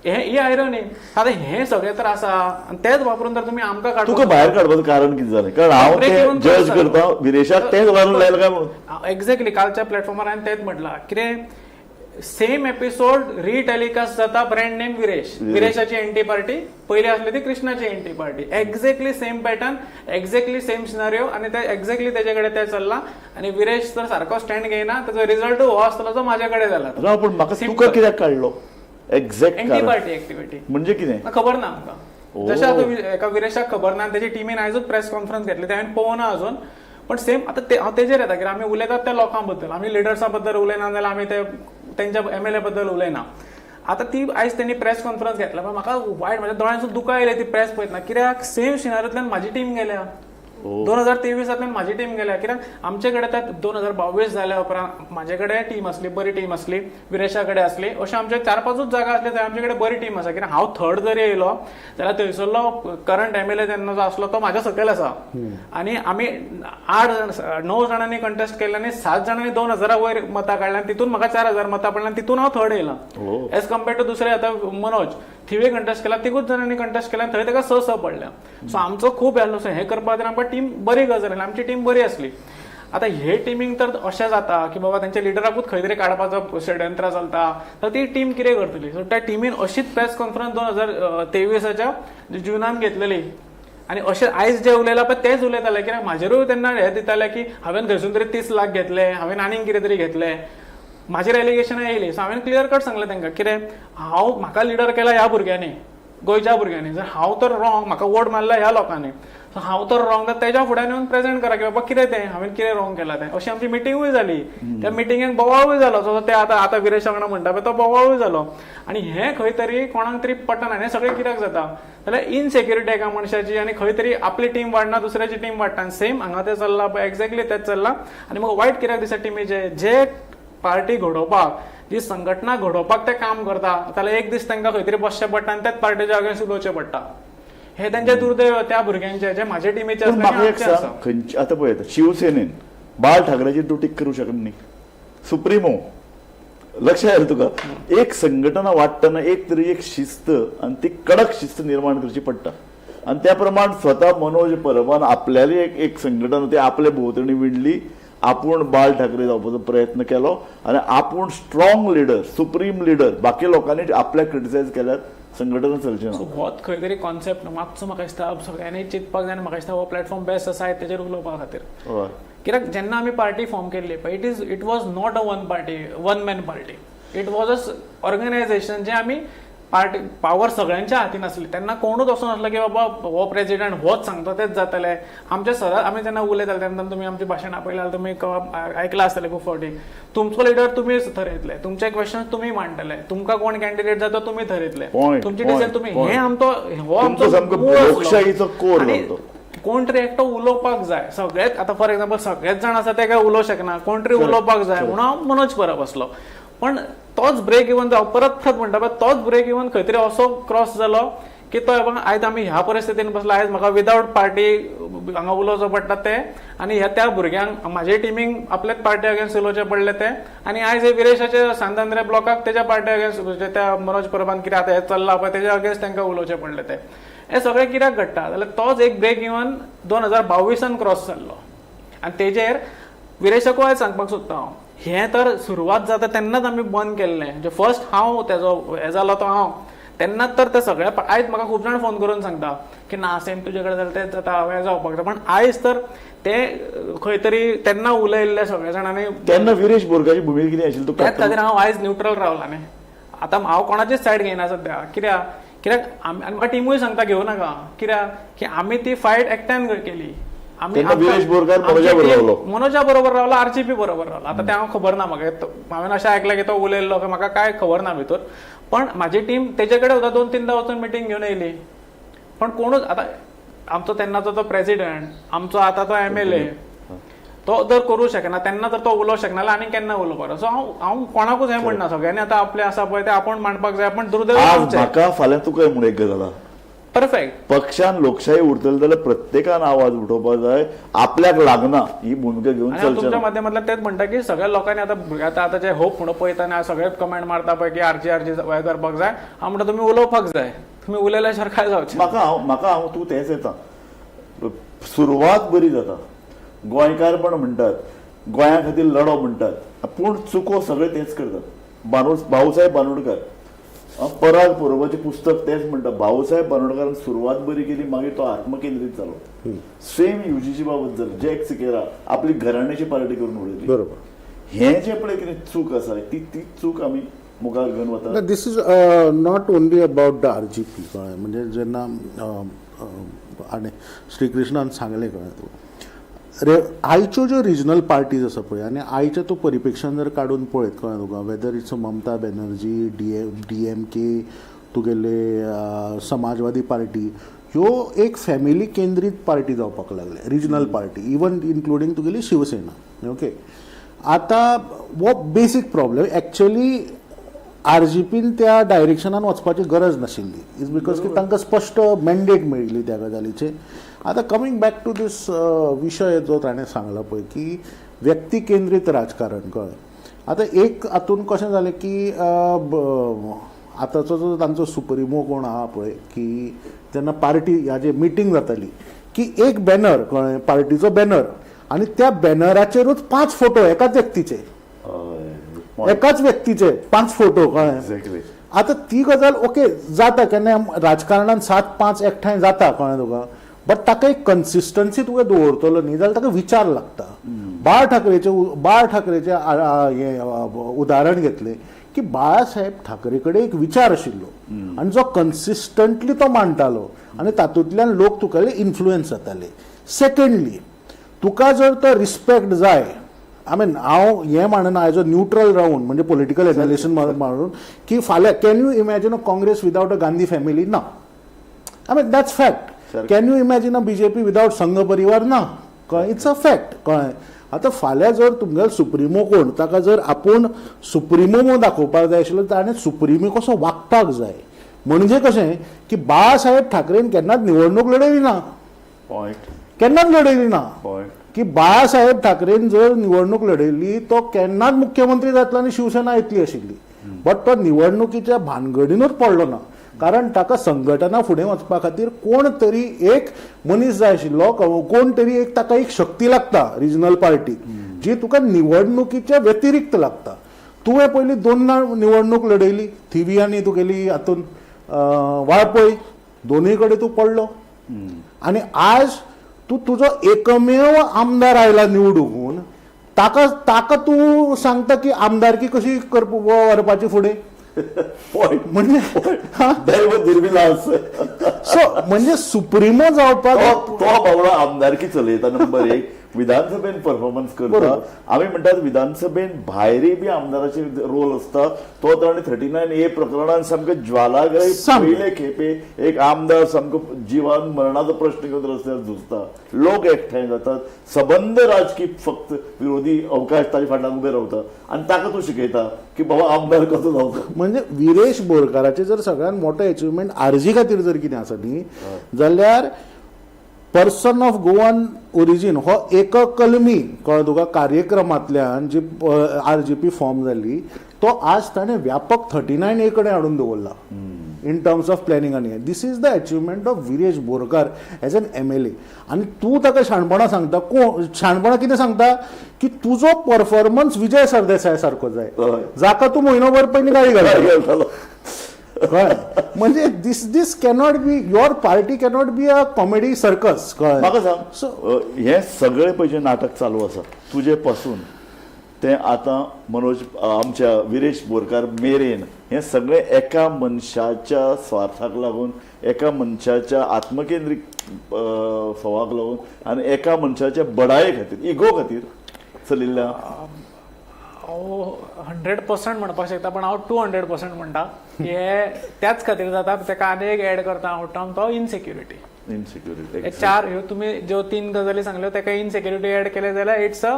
हे ही आयरनी. आतां हें सगळें तर आसा आनी तेच वापरून तर तुमी आमकां तुका काडून भायर काडपाचें कारण कितें जालें? कारण हांव Break तें even जज जालो. करता, विरेशाक तेंच घालून लायलें काय म्हणून. एक्झॅक्टली, कालच्या प्लॅटफॉर्मार हांवें तेंच म्हटलां, कितें सेम एपिसोड रिटेलिकास्ट जाता, ब्रँड नेम विरेश. विरेशाची एंटी पार्टी पयली आसली ती कृष्णाची anti party. Exactly same pattern, exactly same scenario आनी ते एक्झॅक्टली तेजे कडेन तें चल्लां. आनी विरेश तर सारको स्टँड घेयना, ताचो रिजल्टूय हो आसतलो जो म्हाजे कडेन जाला. राव, पूण म्हाका Simple. तुका कित्याक काडलो एक्झॅक्ट एंटी कारण? Party activity. म्हणजे कितें? खबर ना आमकां. जशें आतां एका विरेशाक खबर ना आनी तेजी टिमीन आयजूच प्रेस कॉन्फरन्स घेतली, ते हांवें पळोवना अजून. पण सेम आतां ते हांव तेजेर येता, कित्याक आमी उलयतात त्या लोकां बद्दल, आमी लिडर्सां बद्दल उलयना जाल्यार आमी ते तेंच्या एमएलए बद्दल उलयना. आतां ती आयज तेणी प्रेस कॉन्फरन्स घेतला, पण म्हाका वायट, म्हाज्या दोळ्यांसून दुकां येयले ती प्रेस पळयतना, कित्याक सेम सिनारियोंतल्यान म्हाजी टीम गेल्या. 2023तांतल्यान म्हाजी टीम गेल्या, कित्याक आमचे कडेन त्यात 2022 जाल्या उपरांत म्हाजे कडेन टीम आसली, बरी टीम आसली, विरेशा कडेन आसली, अशे आमचे चार पांचूच जागा आसले थंय आमचे कडेन बरी टीम आसा. कित्याक हांव थर्ड जरी येयलो जाल्यार थंयसरलो करंट एमएलए तेन्ना जो आसलो तो म्हाज्या सकयल आसा. आनी आमी आठ जाण, णव जाणांनी कंटेस्ट केल्ले आनी सात जाणांनी 2000 वयर मतां काडल्या आनी तितून म्हाका 4000 मतां पडल्या आनी तितून हांव थर्ड येयला एज कम्पेर्ड टू दुसरे. आतां मनोज थिवे कंटेस्ट केला, तिगूच जाणांनी कंटेस्ट केला, थंय ताका स स पडल्या. सो आमचो खूब आसलो. सो हें करपा खातीर आमकां टीम बरी गरज आसली, आमची टीम बरी आसली. आतां हे टिमींक तर अशें जाता की बाबा तेंच्या लिडराकूच खंय तरी काडपाचो षडयंत्र चलता, तर ती टीम कितें करतली? सो त्या टिमीन अशीच प्रेस कॉन्फरन्स 2023च्या जुनान घेतलेली आनी अशें आयज जे उलयला पळय तेच उलयताले. कित्याक म्हाजेरूय तेन्ना हें दिताले की हांवें खंयसून तरी 30 लाख घेतले, हांवें आनीक कितें तरी घेतले, म्हाजेर एलिगेशनां येयली. सो हांवें क्लियर कट सांगलें तांकां, कितें हांव, म्हाका लिडर केला ह्या भुरग्यांनी, गोंयच्या भुरग्यांनी. जर हांव तर रॉंग, म्हाका वोट मारला ह्या लोकांनी, सो हांव तर रॉंग तर तेज्या फुड्यान येवन प्रेझेंट करा की बाबा कितें तें, हांवें कितें रॉंग केलां तें. अशी आमची मिटिंगूय जाली, त्या मिटिंगेक बोवाळूय जालो. सो ते आतां आतां विरेश वांगडा म्हणटा पळय तो बोवाळूय जालो. आनी हें खंय तरी कोणाक तरी पटना. हें सगळें कित्याक जाता जाल्यार इनसेक्युरिटी एका मनशाची आनी खंय तरी आपली टीम वाडना, दुसऱ्याची टीम वाडटा. आनी सेम हांगा तें चल्लां पळय, एक्झॅक्टली तेंच चल्लां. आनी म्हाका वायट कित्याक दिसता, टिमीचे जे पार्टी घडोवपाक, जी संघटना घडोवपाक ते काम करता, जाल्यार एक दीस तांकां खंय तरी बसचें पडटा आनी त्याच पार्टीच्या अगेन्स्ट उलोवचें पडटा. हे तेंचें दुर्दैव त्या भुरग्यांचें जे म्हाजे टिमीचे पूण आसले म्हाका आनी एक आमचे सांग, आसा. खंयची आतां पळयता शिवसेनेन बाळ ठाकरेचेर तूं टीक करूं शकना न्ही, सुप्रिमो. लक्षात आयलें तुका? एक संघटना वाडटना एक तरी एक शिस्त आनी ती कडक शिस्त निर्माण करची पडटा आनी त्या प्रमाण स्वता मनोज परबान आपल्याली एक एक संघटना ती आपले भोंवतणी विणली, आपूण बाळ ठाकरे जावपाचो प्रयत्न केलो आनी आपूण स्ट्रॉंग लिडर, सुप्रीम लिडर. बाकी लोकांनी आपल्याक क्रिटिसायज केल्यार संघटना चलची ना. सो होच खंय तरी कॉन्सेप्ट मातसो म्हाका दिसता सगळ्यांनी चिंतपाक जाय आनी म्हाका दिसता हो प्लॅटफॉर्म बेस्ट आसा तेजेर उलोवपा खातीर. कित्याक जेन्ना आमी पार्टी फॉर्म केल्ली पळय, it was not a one party, one man party, it was a organization जे आमी पार्टी पावर सगळ्यांच्या हातीन आसली तेन्ना कोणूच असो नासलो की बाबा हो प्रेजिडेंट होच सांगता तेच जातले. आमचे सदांच आमी जेन्ना उलयताले तेन्ना तुमी आमची भाशणां पळयल्यार तुमी आयकलां आसतलें खूब फावटी, तुमचो लिडर तुमी थरयतले, तुमचे क्वेश्चन तुमी मांडटले, तुमकां कोण कॅन्डिडेट जाता तुमी थरयतले, तुमची डिसिजन तुमी. हे आमचो हो आमचो लोकशाहीचो कोर. कोण तरी एकटो उलोवपाक जाय. सगळेच आतां फॉर एक्झाम्पल सगळेच जाण आसा ते काय उलोवंक शकना, कोण तरी उलोवपाक जाय म्हणून हांव मनोज परब आसलो. पण तोच ब्रेक इवन जावं, परत परत म्हणटा पळय, तोच ब्रेक इवन खंय तरी असो क्रॉस जालो की तो आयज आमी ह्या परिस्थितीन बसला, आयज म्हाका विदावट पार्टी हांगा उलोवचो पडटा ते, आनी ह्या त्या भुरग्यांक म्हाजे टिमींक आपल्याच पार्टी अगेन्स्ट उलोवचें पडलें ते, आनी आयज हे विरेशाचे सांत आंद्रे ब्लॉकाक तेज्या पार्टी अगेन्स्ट त्या मनोज परबान कितें आतां हें चल्लां पळय तेज्या अगेन्स्ट तांकां उलोवचें पडलें ते. हें सगळें कित्याक घडटा जाल्यार तोच एक ब्रेक इवन 2022 क्रॉस जाल्लो. आनी तेजेर विरेशाकूय आयज सांगपाक सोदता हांव, हें तर सुरवात जाता तेन्नाच आमी बंद केल्लें. म्हणजे फर्स्ट हांव तेजो हें जालो तो हांव तेन्नाच, तर ते सगळे आयज म्हाका खूब जाण फोन करून सांगता की ना सेम तुजे कडेन जाल्यार तेंच जाता, हें जावपाक जाय. पण आयज तर ते खंय तरी तेन्ना उलयल्ले सगळे जाणांनी. तेन्ना विरेश बोरकाची भुमिका कितें आशिल्ली? त्याच खातीर हांव आयज न्यूट्रल रावला न्ही, आतां हांव कोणाचीच सायड घेयना सद्या. कित्याक कित्याक आमी, आनी म्हाका टिमूय सांगता घेवं नाका, कित्याक की आमी ती फायट एकट्यान केली. आमी मनोजा बरोबर रावलो, आरजीपी बरोबर रावलो. आतां तें हांव खबर ना म्हाका, हांवें अशें आयकलां की तो उलयल्लो काय म्हाका काय खबर ना भितर, पण म्हाजी टीम तेजे कडेन सुद्दां 2-3 वचून मिटींग घेवन येयली. पण कोणूच आतां आमचो तेन्नाचो तो प्रेजिडेंट, आमचो आतां तो MLA, तो जर करूं शकना तेन्ना तर तो उलोवंक शकना आनी केन्ना उलोवपाक. सो हांव हांव कोणाकूच हें म्हणना, सगळ्यांनी आतां आपलें आसा पळय तें आपूण मांडपाक जाय. पण दुर्दैव म्हाका फाल्यां तुका म्हूण एक गजाल आहा, परफेक्ट पक्षान लोकशाही उरतली जाल्यार प्रत्येकान आवाज उठोवपाक जाय, आपल्याक लागना ही भुमिका घेवन चलचें. तुमच्या माध्यमांतल्यान तेच म्हणटा की सगळ्या लोकांनी आतां आतां आतां जे होप म्हणून पळयता आनी सगळे कमेंट मारता पळय की आरजी आरजी हें करपाक जाय, हांव म्हणटा तुमी उलोवपाक जाय, तुमी उलयल्या शिवाय काय जावचें. म्हाका हांव तूं तेंच येता, सुरवात बरी जाता, गोंयकारपण म्हणटात, गोंया खातीर लढो म्हणटात, पूण चुको सगळे तेच करतात. भाऊसाहेब बांदोडकर, पराग परबाचें पुस्तक तेच म्हणटा, भाऊसाहेब बांदोडकारान सुरवात बरी केली, मागीर तो आत्मकेंद्रीत जालो. सेम युजीसी बाबत जालें, जॅक सिकेरा आपली घराण्याची पार्टी करून उडयली. बरोबर. हें जें पळय कितें चूक आसा ती चूक आमी मुखार घेवन वता. This is not only about the RGP. कळ्ळें, म्हणजे जेन्ना आनी श्रीकृष्णान सांगलें, कळ्ळें तुका, रे आयच्यो ज्यो रिजनल पार्टीज आसा पळय आनी आयचें तूं परिपेक्षण जर काडून पळयत, कळ्ळें तुका, whether it's Mamata Banerjee, DMK, तुगेले समाजवादी पार्टी, ह्यो एक फॅमिली केंद्रीत पार्टी जावपाक लागले, रिजनल पार्टी, इवन इन्क्लुडींग तुगेली शिवसेना. ओके, आतां हो बेसीक प्रॉब्लेम. एक्चुअली आरजीपीन त्या डायरेक्शनान वचपाची गरज नाशिल्ली, is because की तांकां स्पश्ट मॅन्डेट मेळिल्ली त्या गजालीचे. आतां कमींग बॅक टू दीस विशय जो ताणें सांगला पळय की व्यक्ती केंद्रीत राजकारण, कळ्ळें. आतां एक हातून कशें जालें की आतांचो जो तांचो सुप्रिमो कोण आहा पळय की जेन्ना पार्टी ह्या मिटींग जाताली की एक बॅनर, कळ्ळें, पार्टीचो बॅनर आनी त्या बॅनराचेरूच 5 फोटो एकाच व्यक्तीचे, एकाच व्यक्तीचे 5 फोटो, कळ्ळें. आतां ती गजाल ओके जाता केन्ना राजकारणान 7-5 एकठांय जाता, कळ्ळें तुका, बट ताका एक कन्सिस्टन्सी तुका दवरतलो न्ही जाल्यार ताका विचार लागता. बाळ ठाकरेचें हें उदाहरण घेतलें की बाळासाहेब ठाकरे कडेन एक विचार आशिल्लो आनी जो कन्सिस्टंटली तो मांडटालो आनी तातूंतल्यान लोक तुका इन्फ्लुयन्स जाताले. सेकंडली, तुका जर तो रिस्पेक्ट जाय, I mean हांव हें मानना एज अ न्यूट्रल रावन, म्हणजे पॉलिटिकल एनालिसिस मारून की फाल्यां can you imagine a Congress without a Gandhi family? ना, I mean that's fact. Can you imagine a BJP without Sangh Parivar? ना, कळ्ळें, it's a fact. कळ्ळें. आतां फाल्यां जर तुमगेलो सुप्रिमो कोण, ताका जर आपूण सुप्रिमो म्हणून दाखोवपाक जाय आशिल्लो, ताणें सुप्रिमो कसो वागपाक जाय. म्हणजे कशें की बाळासाहेब ठाकरेन केन्नाच निवडणूक लढयली ना, केन्नाच लढयली ना. की बाळासाहेब ठाकरेन जर निवडणूक लढयली तो केन्नाच मुख्यमंत्री जातलो आनी शिवसेना येतली आशिल्ली, बट तो निवडणुकीच्या भानगडीनूच पडलो ना, कारण ताका संघटना फुडें वचपा खातीर कोण तरी एक मनीस जाय आशिल्लो, कोण तरी एक ताका एक शक्ती लागता रिजनल पार्टी जी तुका निवडणुकीच्या व्यतिरिक्त लागता. तुवें पयलीं 2 निवडणूक लढयली, थिवी आनी तुगेली हातून वाळपय, दोनूय कडेन तूं पडलो आनी आज तूं तुजो एकमेव आमदार आयला निवडून, ताका ताका तूं सांगता की आमदारकी कशी करप व्हरपाची फुडें. पॉयंट. म्हणजे दैव दुर्विलास. सो म्हणजे सुप्रिमो जावपाक तो तो बावडो आमदारकी चलयता, नंबर एक विधानसभेन परफॉर्मन्स करता. आमी म्हणटात विधानसभेन भायरय बी आमदाराचे रोल आसता. तो ताणें 39A प्रकरणान सामकें ज्वालाग्रही सामकें. पयले खेपे एक आमदार सामको जिवान मरणाचो प्रश्न घेवन रस्त्यार झुजता, लोक एकठांय जातात, सबंद राजकी फक्त विरोधी अवकाश ताजे फाटल्यान उबे रावता आनी ताका तूं शिकयता की बाबा आमदार कसो जावचो. म्हणजे विरेश बोरकाराचे जर सगळ्यात मोठो एचिवमेंट आरजी खातीर जर कितें आसा न्ही जाल्यार पर्सन ऑफ गोवन ओरिजीन हो एक कलमी, कळ्ळें तुका, कार्यक्रमांतल्यान जी आरजीपी फॉर्म जाली तो आज ताणें व्यापक 39A कडेन हाडून दवरला इन टर्म्स ऑफ प्लॅनिंग. आनी this is the achievement of Viresh Borkar as an MLA. आनी तूं ताका शाणपणां सांगता, कोण शाणपणां कितें सांगता की तुजो परफॉर्मन्स विजय सरदेसाय सारको जाय, जाका तूं म्हयनोभर पयलीं गाळी घालता. कळ्ळें? म्हणजे दीस दीस cannot be, your party cannot be a comedy circus, कळ्ळें? म्हाका सांग, सो हें सगळें पळय जें नाटक चालू आसा तुजे पासून तें आतां मनोज आमच्या विरेश बोरकार मेरेन, हें सगळें एका मनशाच्या स्वार्थाक लागून, एका मनशाच्या आत्मकेंद्रीक सवाक लागून आनी एका मनशाच्या बडाये खातीर, इगो खातीर चलिल्लें आहा. हांव 100% म्हणपाक शकता, पण हांव 200% म्हणटा की हे त्याच खातीर जाता. ताका आनी एक एड करता हांव टर्म, तो इनसेक्युरिटी. इनसिक्युरिटी. हे चार ह्यो तुमी ज्यो तीन गजाली सांगल्यो ताका इनसेक्युरिटी एड केले जाल्यार it's a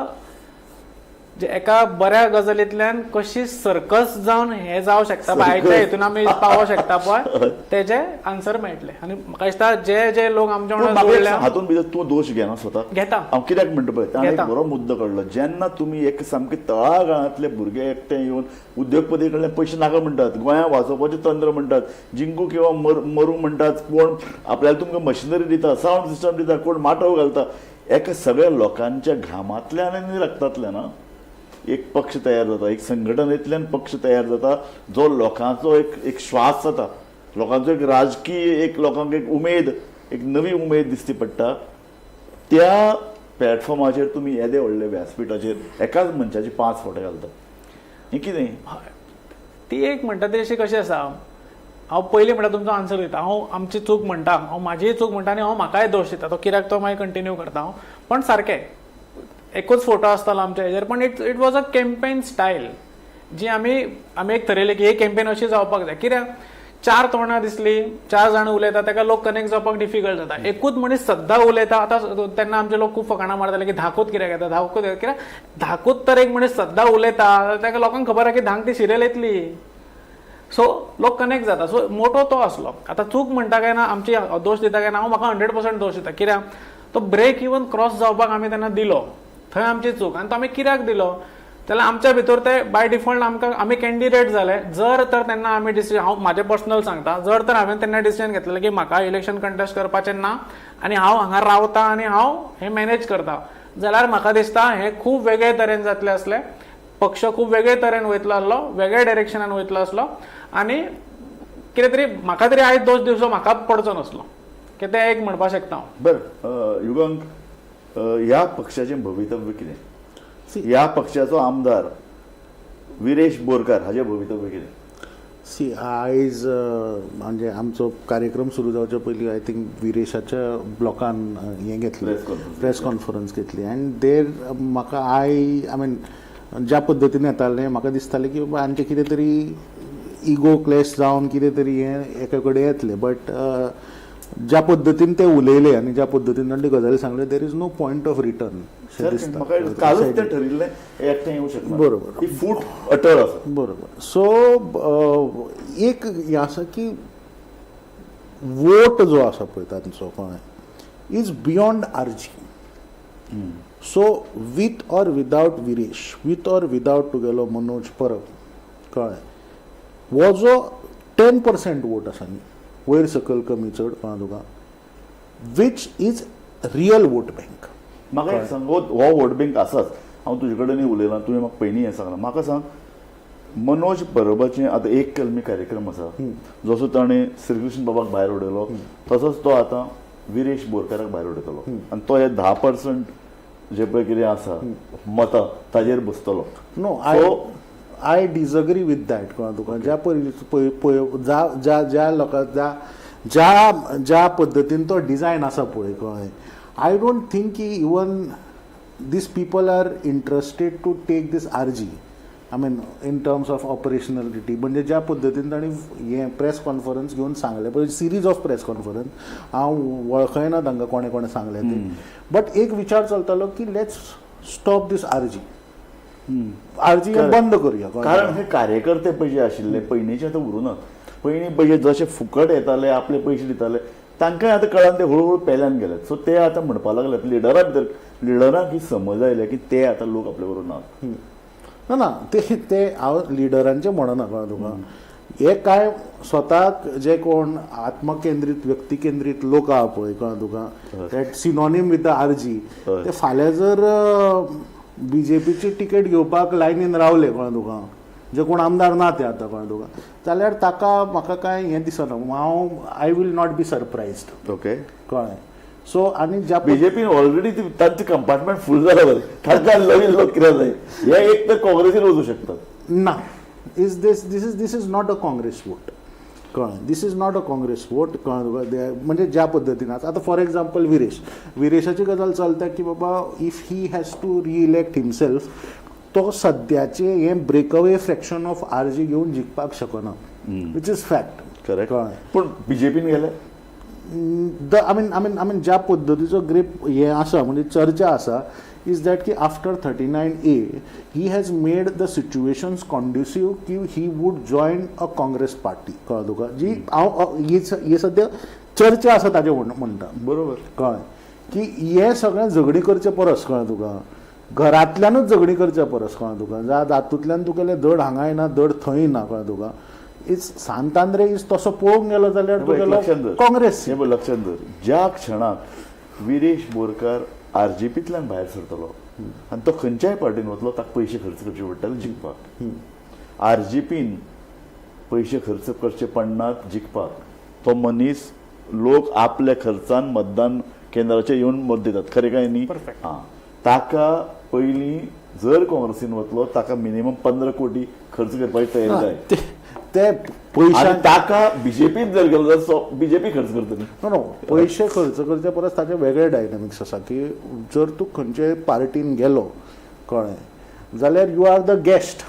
जे एका बऱ्या गजालींतल्यान कशी सर्कस जावन हे जावं शकता पळय, आयच्या हितून आमी पावों शकता पळय, तेजे आन्सर मेळटले. आनी म्हाका दिसता जे जे लोक आमच्या पूण वांगडा म्हाका एक जोडल्या. सांग, हातूंत भितर तूं दोश घेना स्वताक? घेता. हांव कित्याक म्हणटा पळय, ताणें एक घेता. बरो मुद्दो काडलो. जेन्ना तुमी एक सामके तळागाळांतले भुरगे एकठांय येवन उद्योगपती कडल्यान पयशे नाका म्हणटात, गोंया वाचोवपाचें तंत्र म्हणटात, जिंकू किंवा मरूं म्हणटात, कोण आपल्याला तुमकां मशिनरी दिता, सावंड सिस्टम दिता, कोण माटव घालता, एका सगळ्या लोकांच्या घामांतल्यान आनी रक्तांतल्यान एक पक्ष तयार जाता, एक संघटनेंतल्यान पक्ष तयार जाता, जो लोकांचो एक एक श्वास जाता, लोकांचो एक राजकीय एक लोकांक एक उमेद, एक नवी उमेद दिसती पडटा. त्या प्लॅटफॉर्माचेर तुमी येदे व्हडले व्यासपिठाचेर एकाच मनशाचे 5 फोटे घालतात, हें कितें? ती एक म्हणटा ती अशी कशी आसा, हांव पयलीं म्हणटा तुमचो आन्सर दिता, हांव आमची चूक म्हणटा, हांव म्हाजीय चूक म्हणटा आनी हांव म्हाकाय दोश दिता, तो कित्याक तो मागीर कंटिन्यू करता हांव. पण सारकें एकूच फोटो आसतालो आमच्या हेजेर, पण it was a campaign style जी आमी एक थरयलें की ही कॅम्पेन अशी जावपाक जाय. कित्याक चार तोंडां दिसली, चार जाण उलयता, ताका लोक कनेक्ट जावपाक डिफिकल्ट जाता. एकूच मनीस सद्दां उलयता. आतां तेन्ना आमचे लोक खूब फकाणां मारताले की धाकूच कित्याक येता, धाकूच येता कित्याक, धाकूच तर एक मनीस सद्दां उलयता, ताका लोकांक खबर आसा की धांक ती सिरियल येतली, सो लोक कनेक्ट जाता. सो मोटो तो आसलो. आतां चूक म्हणटा काय ना, आमची दोश दिता काय ना, हांव म्हाका 100% दोश दिता. कित्याक तो ब्रेक इवन क्रॉस जावपाक आमी तेन्ना दिलो, थंय आमची चूक. आनी तो आमी कित्याक दिलो जाल्यार आमच्या भितर ते बाय डिफॉल्ट आमकां आमी कॅन्डिडेट जाले. जर तर तेन्ना आमी डिसिजन, हांव म्हाजें पर्सनल सांगता, जर तर हांवें तेन्ना डिसिजन घेतलेलें की म्हाका इलेक्शन कंटेस्ट करपाचें ना आनी हांव हांगा रावता आनी हांव हें मॅनेज करता, जाल्यार म्हाका दिसता हें खूब वेगळे तरेन जातलें आसलें, पक्ष खूब वेगळे तरेन वयतलो आसलो, वेगळ्या डायरेक्शनान वयतलो आसलो आनी कितें तरी म्हाका तरी आयज दोश दिवचो म्हाका पडचो नासलो, की तें एक म्हणपाक शकता हांव. बरें युगांक, ह्या पक्षाचें भवितव्य कितें? ह्या पक्षाचो आमदार विरेश बोरकार हाजें भवितव्य कितें? सी, आयज म्हणजे आमचो कार्यक्रम सुरू जावच्या पयलीं I think विरेशाच्या ब्लॉकान हें घेतलें, प्रेस कॉन्फरन्स घेतली. अँड देर म्हाका I I mean ज्या पद्दतीन येतालें म्हाका दिसतालें की बाबा आमचें कितें तरी इगो क्लॅश जावन कितें तरी हें एका कडेन येतलें. बट ज्या पद्दतीन ते उलयले आनी ज्या पद्दतीन तांणी गजाली सांगल्यो, there is no point of return अशें दिसता. म्हाका कालूच तें ठरिल्लें, एकठांय येवं शकना. बरोबर. ही फूट अटळ आसा. बरोबर. सो एक हें आसा की वोट जो आसा पळय तांचो, कळ्ळें, is beyond RG. So with or without Viresh, with or without तुगेलो मनोज परब, कळ्ळें, हो जो 10% वोट आसा न्ही, वयर सकयल कमी चड, कळ्ळें तुका, which is real vote bank. म्हाका एक सांग, हो वोट बँक आसाच, हांव तुजे कडेन उलयलां, तुवें म्हाका पयलीं हें सांगलां. म्हाका सांग, मनोज परबाचें आतां एक कलमी कार्यक्रम आसा, जसो ताणें श्रीकृष्ण बाबाक भायर उडयलो तसोच तो आतां विरेश बोरकाराक भायर उडयतलो आनी तो हे 10% जे पळय कितें आसा मतां ताजेर बसतलो. No, I disagree with that. कळ्ळें तुका? ज्या पळय ज्या ज्या ज्या लोकां ज्या ज्या ज्या पद्दतीन तो डिझायन आसा पळय, कळ्ळें, I don't think की even these people are interested to take this RG, I mean, in terms of operationality. म्हणजे ज्या पद्दतीन तांणी हें प्रेस कॉन्फरन्स घेवन सांगलें पळय, सिरीज ऑफ प्रेस कॉन्फरन्स, हांव वळखयना तांकां कोणें कोणें सांगलें तें, बट एक विचार चलतालो की let's stop this RG, RG हें बंद करुया. कारण हे कार्यकर्ते पयशे आशिल्ले पयलींचे आतां उरूना. पयलीं पयशे जशे फुकट येताले, आपले पयशे दिताले, तांकांय आतां कळान ते हळू हळू पेल्यान गेले. सो ते आतां म्हणपाक लागले लिडरा भितर, लिडरांक ही समज आयल्या की ते आतां लोक आपले बरोबर नात. ना ना, ते ते हांव लिडरांचें म्हणना. कळ्ळें तुका? हे कांय स्वताक जे कोण आत्मकेंद्रीत, व्यक्तिकेंद्रीत लोक आहा पळय, कळ्ळें तुका, that synonym with the RG, ते फाल्यां जर बीजेपीची तिकेट घेवपाक लायनीन रावले, कळ्ळें तुका, जे कोण आमदार ना ते आतां, कळ्ळें तुका, जाल्यार ताका म्हाका कांय हें दिसना. हांव I will not be surprised. कळ्ळें? सो आनी ज्या बीजेपीन ऑलरेडी तांचे कंपार्टमेंट फूल जाला बरें. तांकां नवीन लोक कित्याक जाय? हे एक तर काँग्रेसीन वचूं शकतात. ना, is this this is this is not a Congress vote. कळ्ळें? This is not a Congress vote. कळ्ळें तुका? म्हणजे ज्या पद्दतीन आसा आतां, फॉर एग्जाम्पल विरेश, विरेशाची गजाल चलता की बाबा, if he has to re-elect himself, तो सद्याचे हें breakaway fraction of RG घेवन जिखपाक शकना, which is fact. कळ्ळें? पूण बीजेपीन गेले? The I mean ज्या पद्दतीचो ग्रीप हें आसा, म्हणजे चर्चा आसा, is that की after 39A he has made the situations conducive की he would join a Congress party. कळ्ळें तुका? जी हांव ही सद्या चर्चा आसा ताजे म्हणटा. कळ्ळें की हें सगळें झगडीं करचे परस, कळ्ळें तुका, घरांतल्यानूच झगडीं करचे परस, कळ्ळें तुका, जातूंतल्यान तुगेलें धड हांगाय ना, धड थंय ना, कळ्ळें तुका, is Santandrem is तसो पळोवंक गेलो जाल्यार हे पळय, तुगेलो लक्षात धर. काँग्रेस. हे पळय, लक्षात धर, ज्या क्षणाक विरेश बोरकार आरजीपींतल्यान भायर सरतलो आनी तो खंयच्याय पार्टीन वतलो, ताका पयशे खर्च करचे पडटले जिखपाक. आरजीपीन पयशे खर्च करचे पडनात जिखपाक. तो मनीस लोक आपल्या खर्चान मतदान केंद्राचेर येवन मत दितात, खरें काय न्ही? Perfect. आं, ताका पयलीं जर काँग्रेसीन वतलो, ताका मिनिमम 15 कोटी खर्च करपाची तयारी जाय. ते ते आणि पयशा ताका बीजेपीत जर गेलो जाल्यार बीजेपी खर्च करतली. नो नो, पयशे खर्च करचे परस ताचे वेगळे डायनॅमिक्स आसा की जर तूं खंयचे पार्टीन गेलो, कळ्ळें, जाल्यार you are the guest.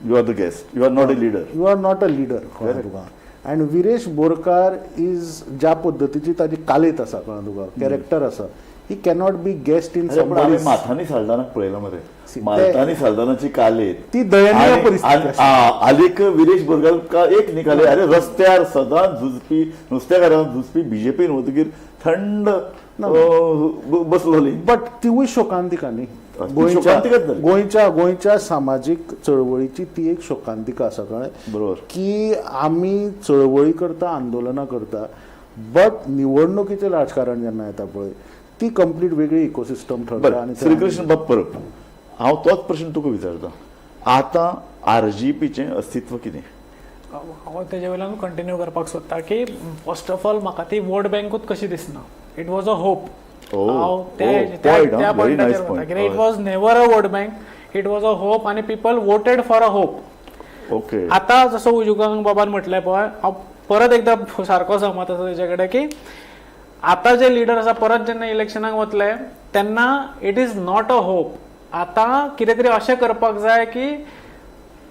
You are the guest, you are not a leader. You are not a leader. कळ्ळें तुका? अँड विरेश बोरकार is, ज्या पद्दतीची ताजी कालेत आसा, कळ्ळें तुका, कॅरेक्टर आसा, ही कॅनॉट बी गेस्ट इन. पण आमी माथानी साल्दानाक पळयला मरे. See, माथानी साल्दानाची कालेत ती दयनीय परिस्थिती आसा. आलीक विरेश बोरकार एक निकाले, अरे रस्त्यार सदांच झुजपी, नुस्तेकारां झुजपी बीजेपीन वतगीर थंड बसलो. बट तिवूय शोकांतिका न्ही. ती शोकांतिकाच जाली. गोंयच्या गोंयच्या सामाजीक चळवळीची ती एक शोकांतिका आसा, कळ्ळें, की आमी चळवळी करता, आंदोलनां करता, बट निवडणुकीचें राजकारण जेन्ना येता पळय, ती कंप्लीट वेगळी इकोसिस्टम ठरता. बरं, आनी श्रीकृष्ण बाब परब, हांव तोच प्रश्न तुका विचारता, आतां आरजीपीचें अस्तित्व कितें? हांव तेजे वयल्यान कंटिन्यू करपाक सोदता की फर्स्ट ऑफ ऑल म्हाका ती वोट बँकूच कशी दिसना. It was a hope. हांव point, त्या huh? Very nice पॉयंटाचेर वता point. कित्याक it was never a vote bank, it was a hope आनी people voted for a hope. आतां जसो युगांक बाबान म्हटलें पळय, हांव परत एकदां सारको सहमत आसा तेजे कडेन की आतां जे लिडर आसा, परत जेन्ना इलेक्शनाक वतले तेन्ना it is not a hope. आतां कितें तरी अशें करपाक जाय की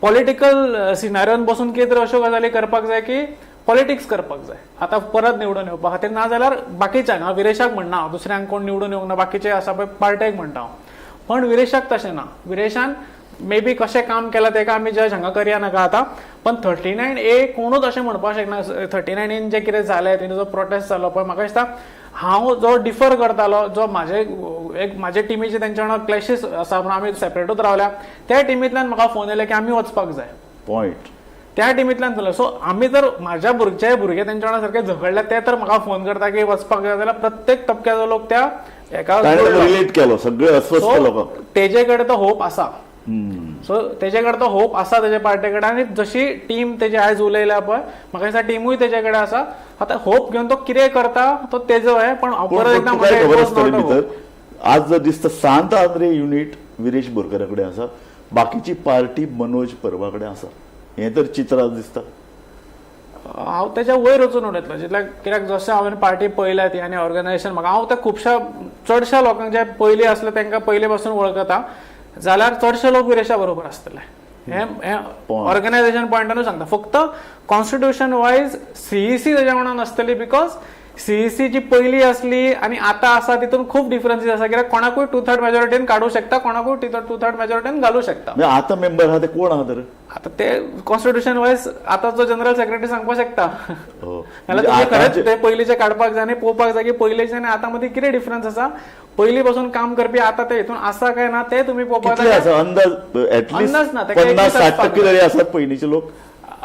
पॉलिटिकल सिनारियोन बसून कितें तरी अश्यो गजाली करपाक जाय की पॉलिटिक्स करपाक जाय आतां परत निवडून येवपा खातीर. नाजाल्यार बाकीच्यांक, हांव विरेशाक म्हणना, हांव दुसऱ्यांक कोण निवडून येवंक ना, बाकीचे आसा पळय पार्ट्याक म्हणटा हांव, पण विरेशाक तशें ना. विरेशान मे बी कशें काम केलां तेका आमी जज हांगा करया नाका आतां, पण 39A कोणूच अशें म्हणपाक शकना. 39Aन जें कितें जालें, तेणें जो प्रोटेस्ट जालो पळय, म्हाका दिसता हांव जो डिफर करतालो, जो म्हाजे एक म्हाजे टिमीचे तेंच्या वांगडा क्लॅशीस आसा म्हणून आमी सेपरेटूच रावल्या, त्या टिमींतल्यान म्हाका फोन येयले की आमी वचपाक जाय. पॉयंट. त्या टिमींतल्यान जालो. सो आमी जर म्हाज्या भुरगे भुरगे तेंच्या वांगडा सारके झगडले, ते तर म्हाका फोन करता की वचपाक जाय, जाल्यार प्रत्येक टप्प्याचो लोक त्या हेका ताणें जोडलो. रिलेट केलो सगळे अस्वस्थ सो लोकांक. तेजे कडेन तो होप आसा. सो तेजे कडेन तो होप आसा तेजे पार्टे कडेन आनी जशी टीम तेजी आयज उलयल्या पळय, म्हाका दिसता टिमूय तेजे कडेन आसा. आतां होप घेवन तो कितें करता तो तेजो हें, पण हांव पूण परत एकदां तुकाय म्हणटा, खबर it was आसतली not a भितर hope. आज जर दिसता सांत आंद्रे युनीट विरेश बोरकारा कडेन आसा. बाकीची पार्टी मनोज परबा कडेन आसा हें तर चित्र आज दिसता. हांव तेच्या वयर वचून उलयतलो जितल्या, कित्याक जशें हांवें पार्टी पळयल्या ती आनी ऑर्गनायझेशन म्हाका, हांव त्या खुबश्या चडश्या लोकांक जे पयलीं आसले तांकां पयलीं पासून वळखता जाल्यार चडशे लोक विरेशा बरोबर आसतले. हें हें ऑर्गनायझेशन पॉयंटानूच सांगता. फक्त कॉन्स्टिट्युशन वायज सीईसी तेज्या वांगडा नासतली, because CEC जी पयली आसली आनी आतां आसा तितून खूब डिफरन्सीस आसा, कित्याक कोणाकूय टू थर्ड मेजॉरिटीन काडूं शकता, कोणाकूय टू थर्ड मेजॉरिटीन घालूं शकता. म्हणजे आतां मेंबर आहा ते कोण आहा तर? आता ते कॉन्स्टिट्युशन वायज आतांचो जनरल सेक्रेटरी सांगपाक शकता. हो. नाल्यार म्हणजे तुमी खरेंच आतांचे ते पयलींचे काडपाक जाय आनी पळोवपाक जाय की पयलींचे आनी आतां मदीं कितें डिफरन्स आसा, पयलीं पासून काम करपी आतां ते हितून आसा काय ना ते तुमी पळोवपाक कितले जाय. आसा अंदाज? एटलिस्ट अंदाज ना, ताका 50 एकवीस 60 टक्के आसपाक तरी आसात पयलींचे लोक,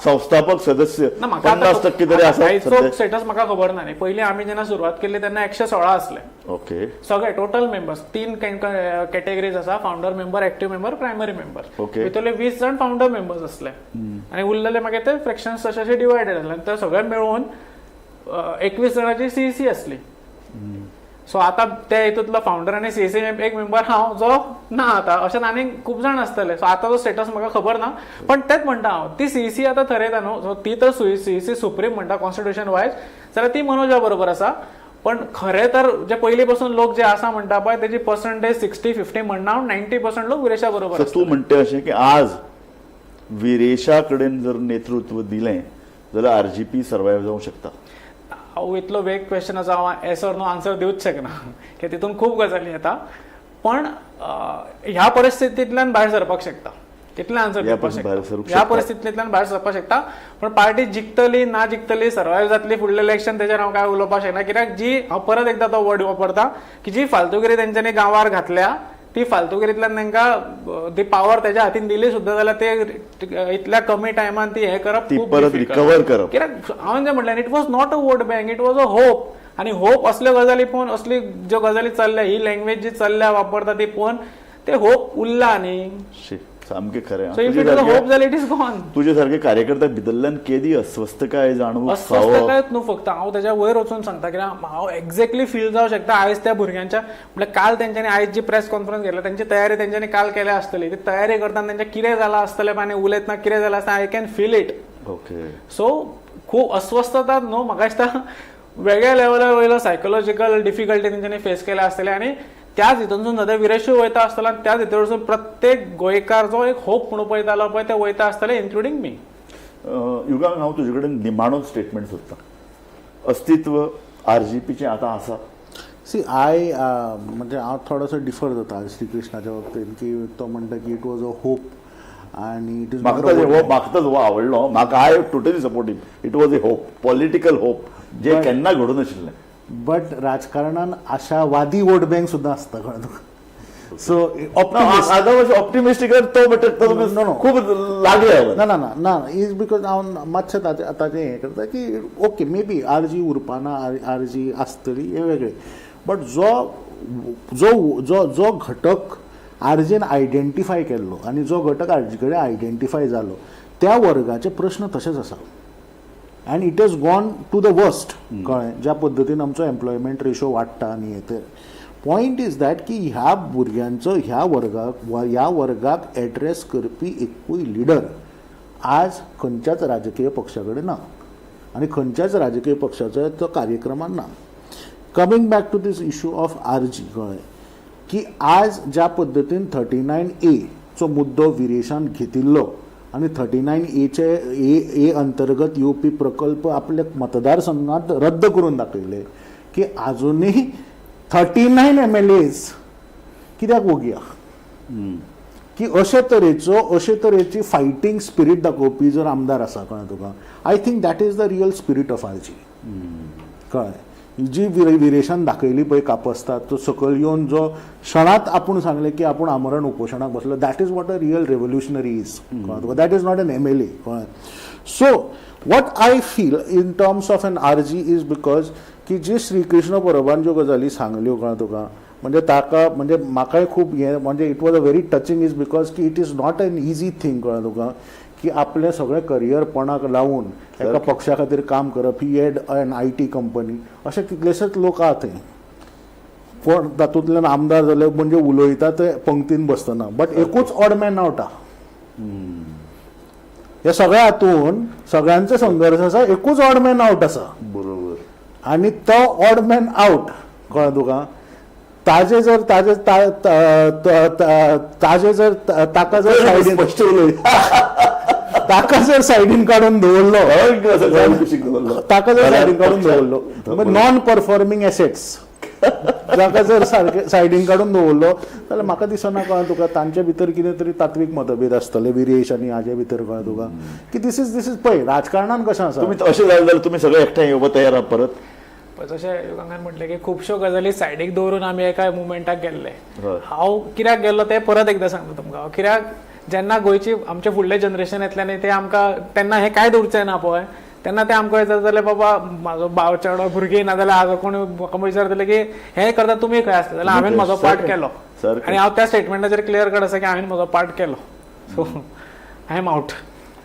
संस्थापक सदस्य ना, म्हाका आतां 50% तरी आसात आयचो सध्या. स्टेटस म्हाका खबर ना न्ही. पयलीं आमी जेन्ना सुरवात केल्ली तेन्ना 116 आसले सगळे टोटल मेंबर्स. तीन कॅटेगरीज आसा, founder member, active member, primary member. भितरले 20 जाण फाउंडर मेंबर्स आसले आनी उरलेले मागीर ते फ्रॅक्शन्स तशे अशे डिवायडेड आसले आनी ते सगळे मेळून 21 जाणांची सीईसी आसली. सो आतां ते हितूंतलो फाउंडर आनी सीईसी एक मेंबर हांव जो ना आतां, अशें आनीक खूब जाण आसतले. सो आतां तो स्टेटस म्हाका खबर ना, पण तेंच म्हणटा हांव, ती सीईसी आतां थरयता न्हू, सो ती तर सीईसी सुप्रीम म्हणटा कॉन्स्टिट्युशन वायज जाल्यार ती मनोजा बरोबर आसा. पण खरें तर जे पयलीं पासून लोक जे आसा म्हणटा पळय तेजी पर्संटेज 60-50 म्हणना हांव, 90% लोक विरेशा बरोबर सो आसतले. तूं म्हणटा अशें की आज विरेशा कडेन जर नेतृत्व दिलें जाल्यार आरजीपी सर्वायव जावंक शकता? हांव इतलो वेग क्वेश्चन आसा, हांव एस ऑर नो आन्सर दिवच शकना, की तितून खूब गजाली येता, पण ह्या परिस्थितींतल्यान भायर सरपाक शकता इतलें आन्सर ह्या दिवपाक भायर शकता. सरूंक ह्या शकता. परिस्थितींतल्यान भायर सरपाक शकता, पण पार्टी जिखतली ना जिखतली, सर्वायव जातली फुडलें इलेक्शन, तेजेर हांव कांय उलोवपाक शकना, कित्याक जी हांव परत एकदां तो वर्ड वापरता की जी फालतुगिरी तेंच्यांनी गांवार घातल्या ती फालतुगिरींतल्यान तांकां ती पावर तेज्या हातीन दिली सुद्दां जाल्यार ते इतल्या कमी टायमान ती हें करप ती खूब परत difficult. Recover करप. कित्याक हांवें जें म्हणलें, it was not a vote bank, it was a hope. आनी होप असल्यो गजाली पळोवन, असली ज्यो गजाली चल्ल्या, ही लँग्वेज जी चल्ल्या वापरता ती पळोवन ते होप उरला न्ही. शी, सामकें खरें. So if it is a hope जाल्यार it is gone. तुजे सारखे कार्यकर्ते भितरल्यान केदी अस्वस्थकाय जाणवूंक फावो. अस्वस्थकायच न्हू फक्त, हांव तेज्या वयर वचून सांगता, कित्याक हांव एक्झॅक्टली फील जावं शकता आयज त्या भुरग्यांच्या. म्हळ्यार काल तेंच्यांनी आयज जी प्रेस कॉन्फरन्स घेतल्या तेंची तयारी तेंच्यांनी काल केल्या आसतली. ती तयारी करतना तेंचें कितें जालां आसतलें आनी उलयतना कितें जालां आसतलें, I can feel it. So खूब अस्वस्थता न्हू, म्हाका दिसता वेगळ्या लेवला वयलो सायकोलॉजिकल डिफिकल्टी तेंच्यांनी फेस केल्या आसतले. आनी त्याच हितूनसून सद्या विरेशूय वयता आसतलो आनी त्याच हितूनसून प्रत्येक गोंयकार जो एक होप म्हणून पळयतालो पळय ते वयता आसतले, इन्क्लुडींग मी. युगांक, हांव तुजे कडेन निमाणो स्टेटमेंट सोदतां. अस्तित्व आरजीपीचें आतां आसा? सी, I म्हणजे हांव थोडोसो डिफर जाता श्रीकृष्णाच्या बाबतींत, की तो म्हणटा की it was a hope आनी it is म्हाका ताजें हो, म्हाका ताजो हो आवडलो. म्हाका, I totally support him. It was a hope, political hope, जें केन्ना घडूं नाशिल्लें. बट राजकारणान आशावादी वोट बँक सुद्दां आसता, कळ्ळें तुका? सो आतां ऑप्टिमिस्टीक तो म्हणटा No, no. खूब लागले. ना ना ना ना, is because हांव मातशें ताजें ताजें हें करता की okay, may be RG उरपाना, RG आसतली हें वेगळें, बट जो जो जो जो घटक आरजीन आयडेंटिफाय केल्लो आनी जो घटक आरजी कडेन आयडेंटिफाय जालो त्या वर्गाचे प्रश्न तशेच आसा and it has gone to the worst, कळ्ळें? ज्या पद्दतीन आमचो एम्प्लॉयमेंट रेशो वाडटा आनी हें ते पॉयंट is that की ह्या भुरग्यांचो, ह्या वर्गाक वा ह्या वर्गाक एड्रेस करपी एकूय लिडर आज खंयच्याच राजकीय पक्षा कडेन ना आनी खंयच्याच राजकीय पक्षाचो तो कार्यक्रमान ना. Coming back to this issue of RG, कळ्ळें की आज ज्या पद्दतीन 39A चो मुद्दो विरेशान घेतिल्लो आनी 39Aचे ए ए अंतर्गत येवपी प्रकल्प आपल्या मतदारसंघात रद्द करून दाखयले, की आजुनूय 39 एमएलएज कित्याक वोगी आहा, की अशे तरेची फायटींग स्पिरीट दाखोवपी जर आमदार आसा, कळ्ळें तुका, I think that is the real spirit of RG, कळ्ळें? जी विरेशान दाखयली पळय कापस्तात, तो सकयल येवन जो क्षणात आपूण सांगलें की आपूण आमरण उपोशणाक बसलो, that is what a real revolutionary is, कळ्ळें तुका? That is not an MLA, कळ्ळें? So what I feel in terms of an RG is because की जी श्रीकृष्ण परबान ज्यो गजाली सांगल्यो, कळ्ळें तुका, म्हणजे ताका म्हणजे म्हाकाय खूब हें, म्हणजे it was a very touching is because की it is not an easy thing, कळ्ळें तुका, की आपलें सगळें करियर पणाक लावून एका पक्षा खातीर काम करप. He had an IT company, अशे कितलेशेच लोक आहा थंय. कोण तातूंतल्यान आमदार जाले म्हणजे उलयता ते पंक्तीन बसतना, बट एकूच ऑड मॅन आवट आहा. ह्या सगळ्या हातून सगळ्यांचो संघर्श आसा, एकूच ऑड मॅन आवट आसा. बरोबर. आनी तो ऑड मॅन आवट, कळ्ळें तुका, ताजे जर ताजे ता- ता- ता- ता- ताजे जर ताका जर सायडीन स्पश्ट उलय. ताका जर सायडीन काडून दवरलो, दवरलो, ताका जर सायडीन काडून दवरलो, नॉन परफॉर्मिंग एसेट्स ताका जर सारके सायडीन काडून दवरलो जाल्यार म्हाका दिसना, कळ्ळें तुका, तांचे भितर कितें तरी तात्वीक मतभेद आसतले विरेश आनी हाजे भितर, कळ्ळें तुका, की this is पळय राजकारणान कशें आसा. तुमी अशें जालें जाल्यार तुमी सगळे एकठांय येवपा तयार आहात परत? पळय, जशें युगांकान म्हटलें की खुबश्यो गजाली सायडीक दवरून आमी एका मुवमेंटाक गेल्ले. हय. हांव कित्याक गेल्लो तें परत एकदां सांगता तुमकां. हांव कित्याक, जेन्ना गोंयची आमचे फुडलें जनरेशन येतलें न्ही, ते आमकां तेन्ना हें कांय दवरचें ना पळय, तेन्ना ते आमकां विचारतले, बाबा म्हाजो भाव चेडो भुरगीं ना जाल्यार आजो कोण म्हाका विचारतले की हें करता तुमी खंय आसले, जाल्यार हांवें म्हजो पार्ट केलो. सारकें. आनी हांव त्या स्टेटमेंटाचेर क्लियर कट आसा की हांवें म्हजो पार्ट केलो, so I am out.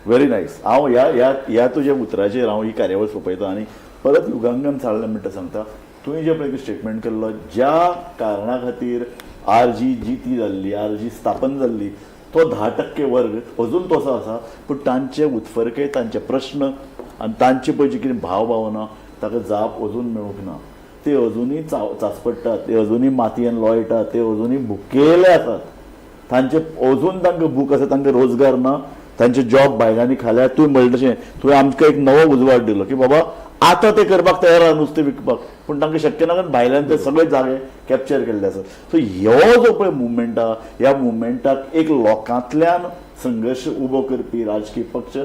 Very nice. हांव ह्या ह्या ह्या तुज्या उतराचेर हांव ही कार्यावळ सोंपयता आनी परत युगांकान चाललें म्हणटा सांगता, तुवें जें पळय स्टेटमेंट केल्लो, ज्या कारणा खातीर आर जी जिती जाल्ली, आर जी स्थापन जाल्ली, तो 10% वर्ग अजून तसो आसा, पूण तांचे उत्फर्के, तांचे प्रश्न आनी तांचे पळय जी कितें भावभावना, ताका जाप अजून मेळूंक ना. ते अजुनूय चाचपडटात, ते अजुनूय मातयेन लोळटात, ते अजुनूय भुकेले आसात. तांचे अजून तांकां भूक आसा, तांकां रोजगार ना, तांचे जॉब भायल्यांनी खाल्या. तुवें म्हणलें तशें तुवें आमकां एक नवो उजवाड दिलो की बाबा आतां ते करपाक तयार आहा नुस्तें विकपाक, पूण तांकां शक्य ना कारण भायल्यान ते सगळे जागे कॅप्चर केल्ले आसात. सो ह्यो जो पळय मुवमेंट आहा, ह्या मुवमेंटाक एक लोकांतल्यान संघर्श उबो करपी राजकीय पक्ष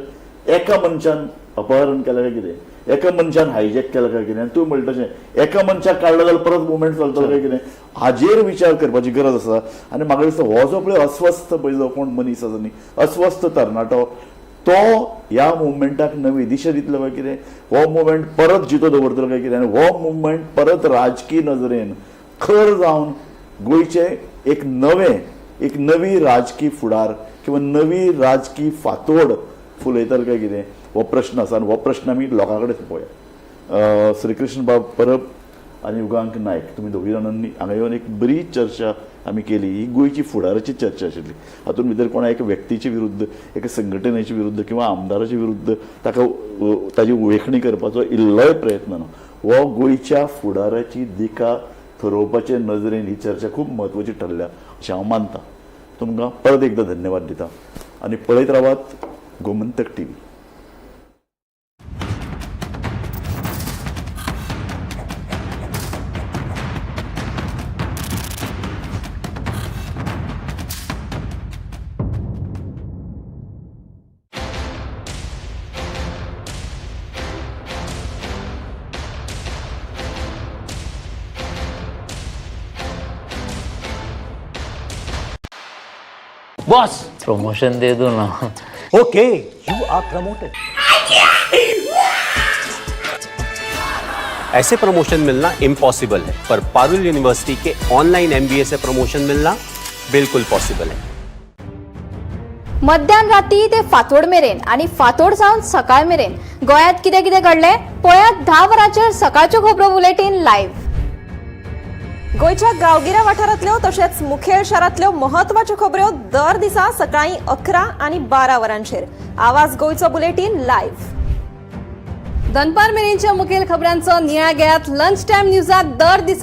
एका मनशान अपहरण केलें काय कितें, एका मनशान हायजॅक केलें काय कितें, आनी तूं म्हणटा तशें एका मनशाक काडलो जाल्यार परत मुवमेंट चलतलो काय कितें, हाजेर विचार करपाची गरज आसा. आनी म्हाका दिसता हो जो पळय अस्वस्थ पळय जो कोण मनीस आसा न्ही, अस्वस्थ तरणाटो, तो ह्या मुवमेंटाक नवी दिशा दितलो काय कितें, हो मुवमेंट परत जितो दवरतलो काय कितें, आनी हो मुवमेंट परत राजकीय नजरेन खर जावन गोंयचें एक नवें, एक नवी राजकीय फुडार किंवा नवी राजकीय फांतोड फुलयतलो काय कितें, हो प्रश्न आसा. आनी हो प्रश्न आमी लोकां कडेन सोंपोवया. श्रीकृष्ण बाब परब आनी युगांक नायक, तुमी दोगूय जाणांनी हांगा येवन एक बरी चर्चा आमी केली. ही गोंयची फुडाराची चर्चा आशिल्ली. हातूंत भितर कोणा एका व्यक्तीचे विरुद्ध, एका संघटनेचे विरुद्ध किंवा आमदाराचे विरुद्ध ताका ताजी उवेखणी करपाचो इल्लोय प्रयत्न ना. हो गोंयच्या फुडाराची दिका थरोवपाचे नजरेन ही चर्चा खूब म्हत्वाची ठरल्या अशें हांव मानता. तुमकां परत एकदां धन्यवाद दिता आनी पळयत रावात गोमंतक टीव्ही. बॉस. प्रमोशन दे दो ना. Okay, you are promoted. ऐसे प्रमोशन मिलना इम्पॉसिबल है, पर पारुल यूनिवर्सिटी के ऑनलाइन एमबीए से प्रमोशन मिलना बिल्कुल पॉसिबल है. मध्यान राती ते फांतोड मेरेन आनी फांतोड सावन सकाळ मेरेन गोंयांत कितें कितें घडलें पळयात 10 वरांचेर सकाळच्यो खबरो बुलेटीन लायव्ह. गोंयच्या गांवगिऱ्या वाठारांतल्यो तशेंच मुखेल शारांतल्यो म्हत्वाच्यो खबऱ्यो दर दिसा सकाळीं 11 आनी 12 वरांचेर आवाज गोंयचो बुलेटीन लायव्ह. दनपार मेरेनच्या मुखेल खबरांचो नियाळ घेयात लंच टायम न्यूजात दर दिसा.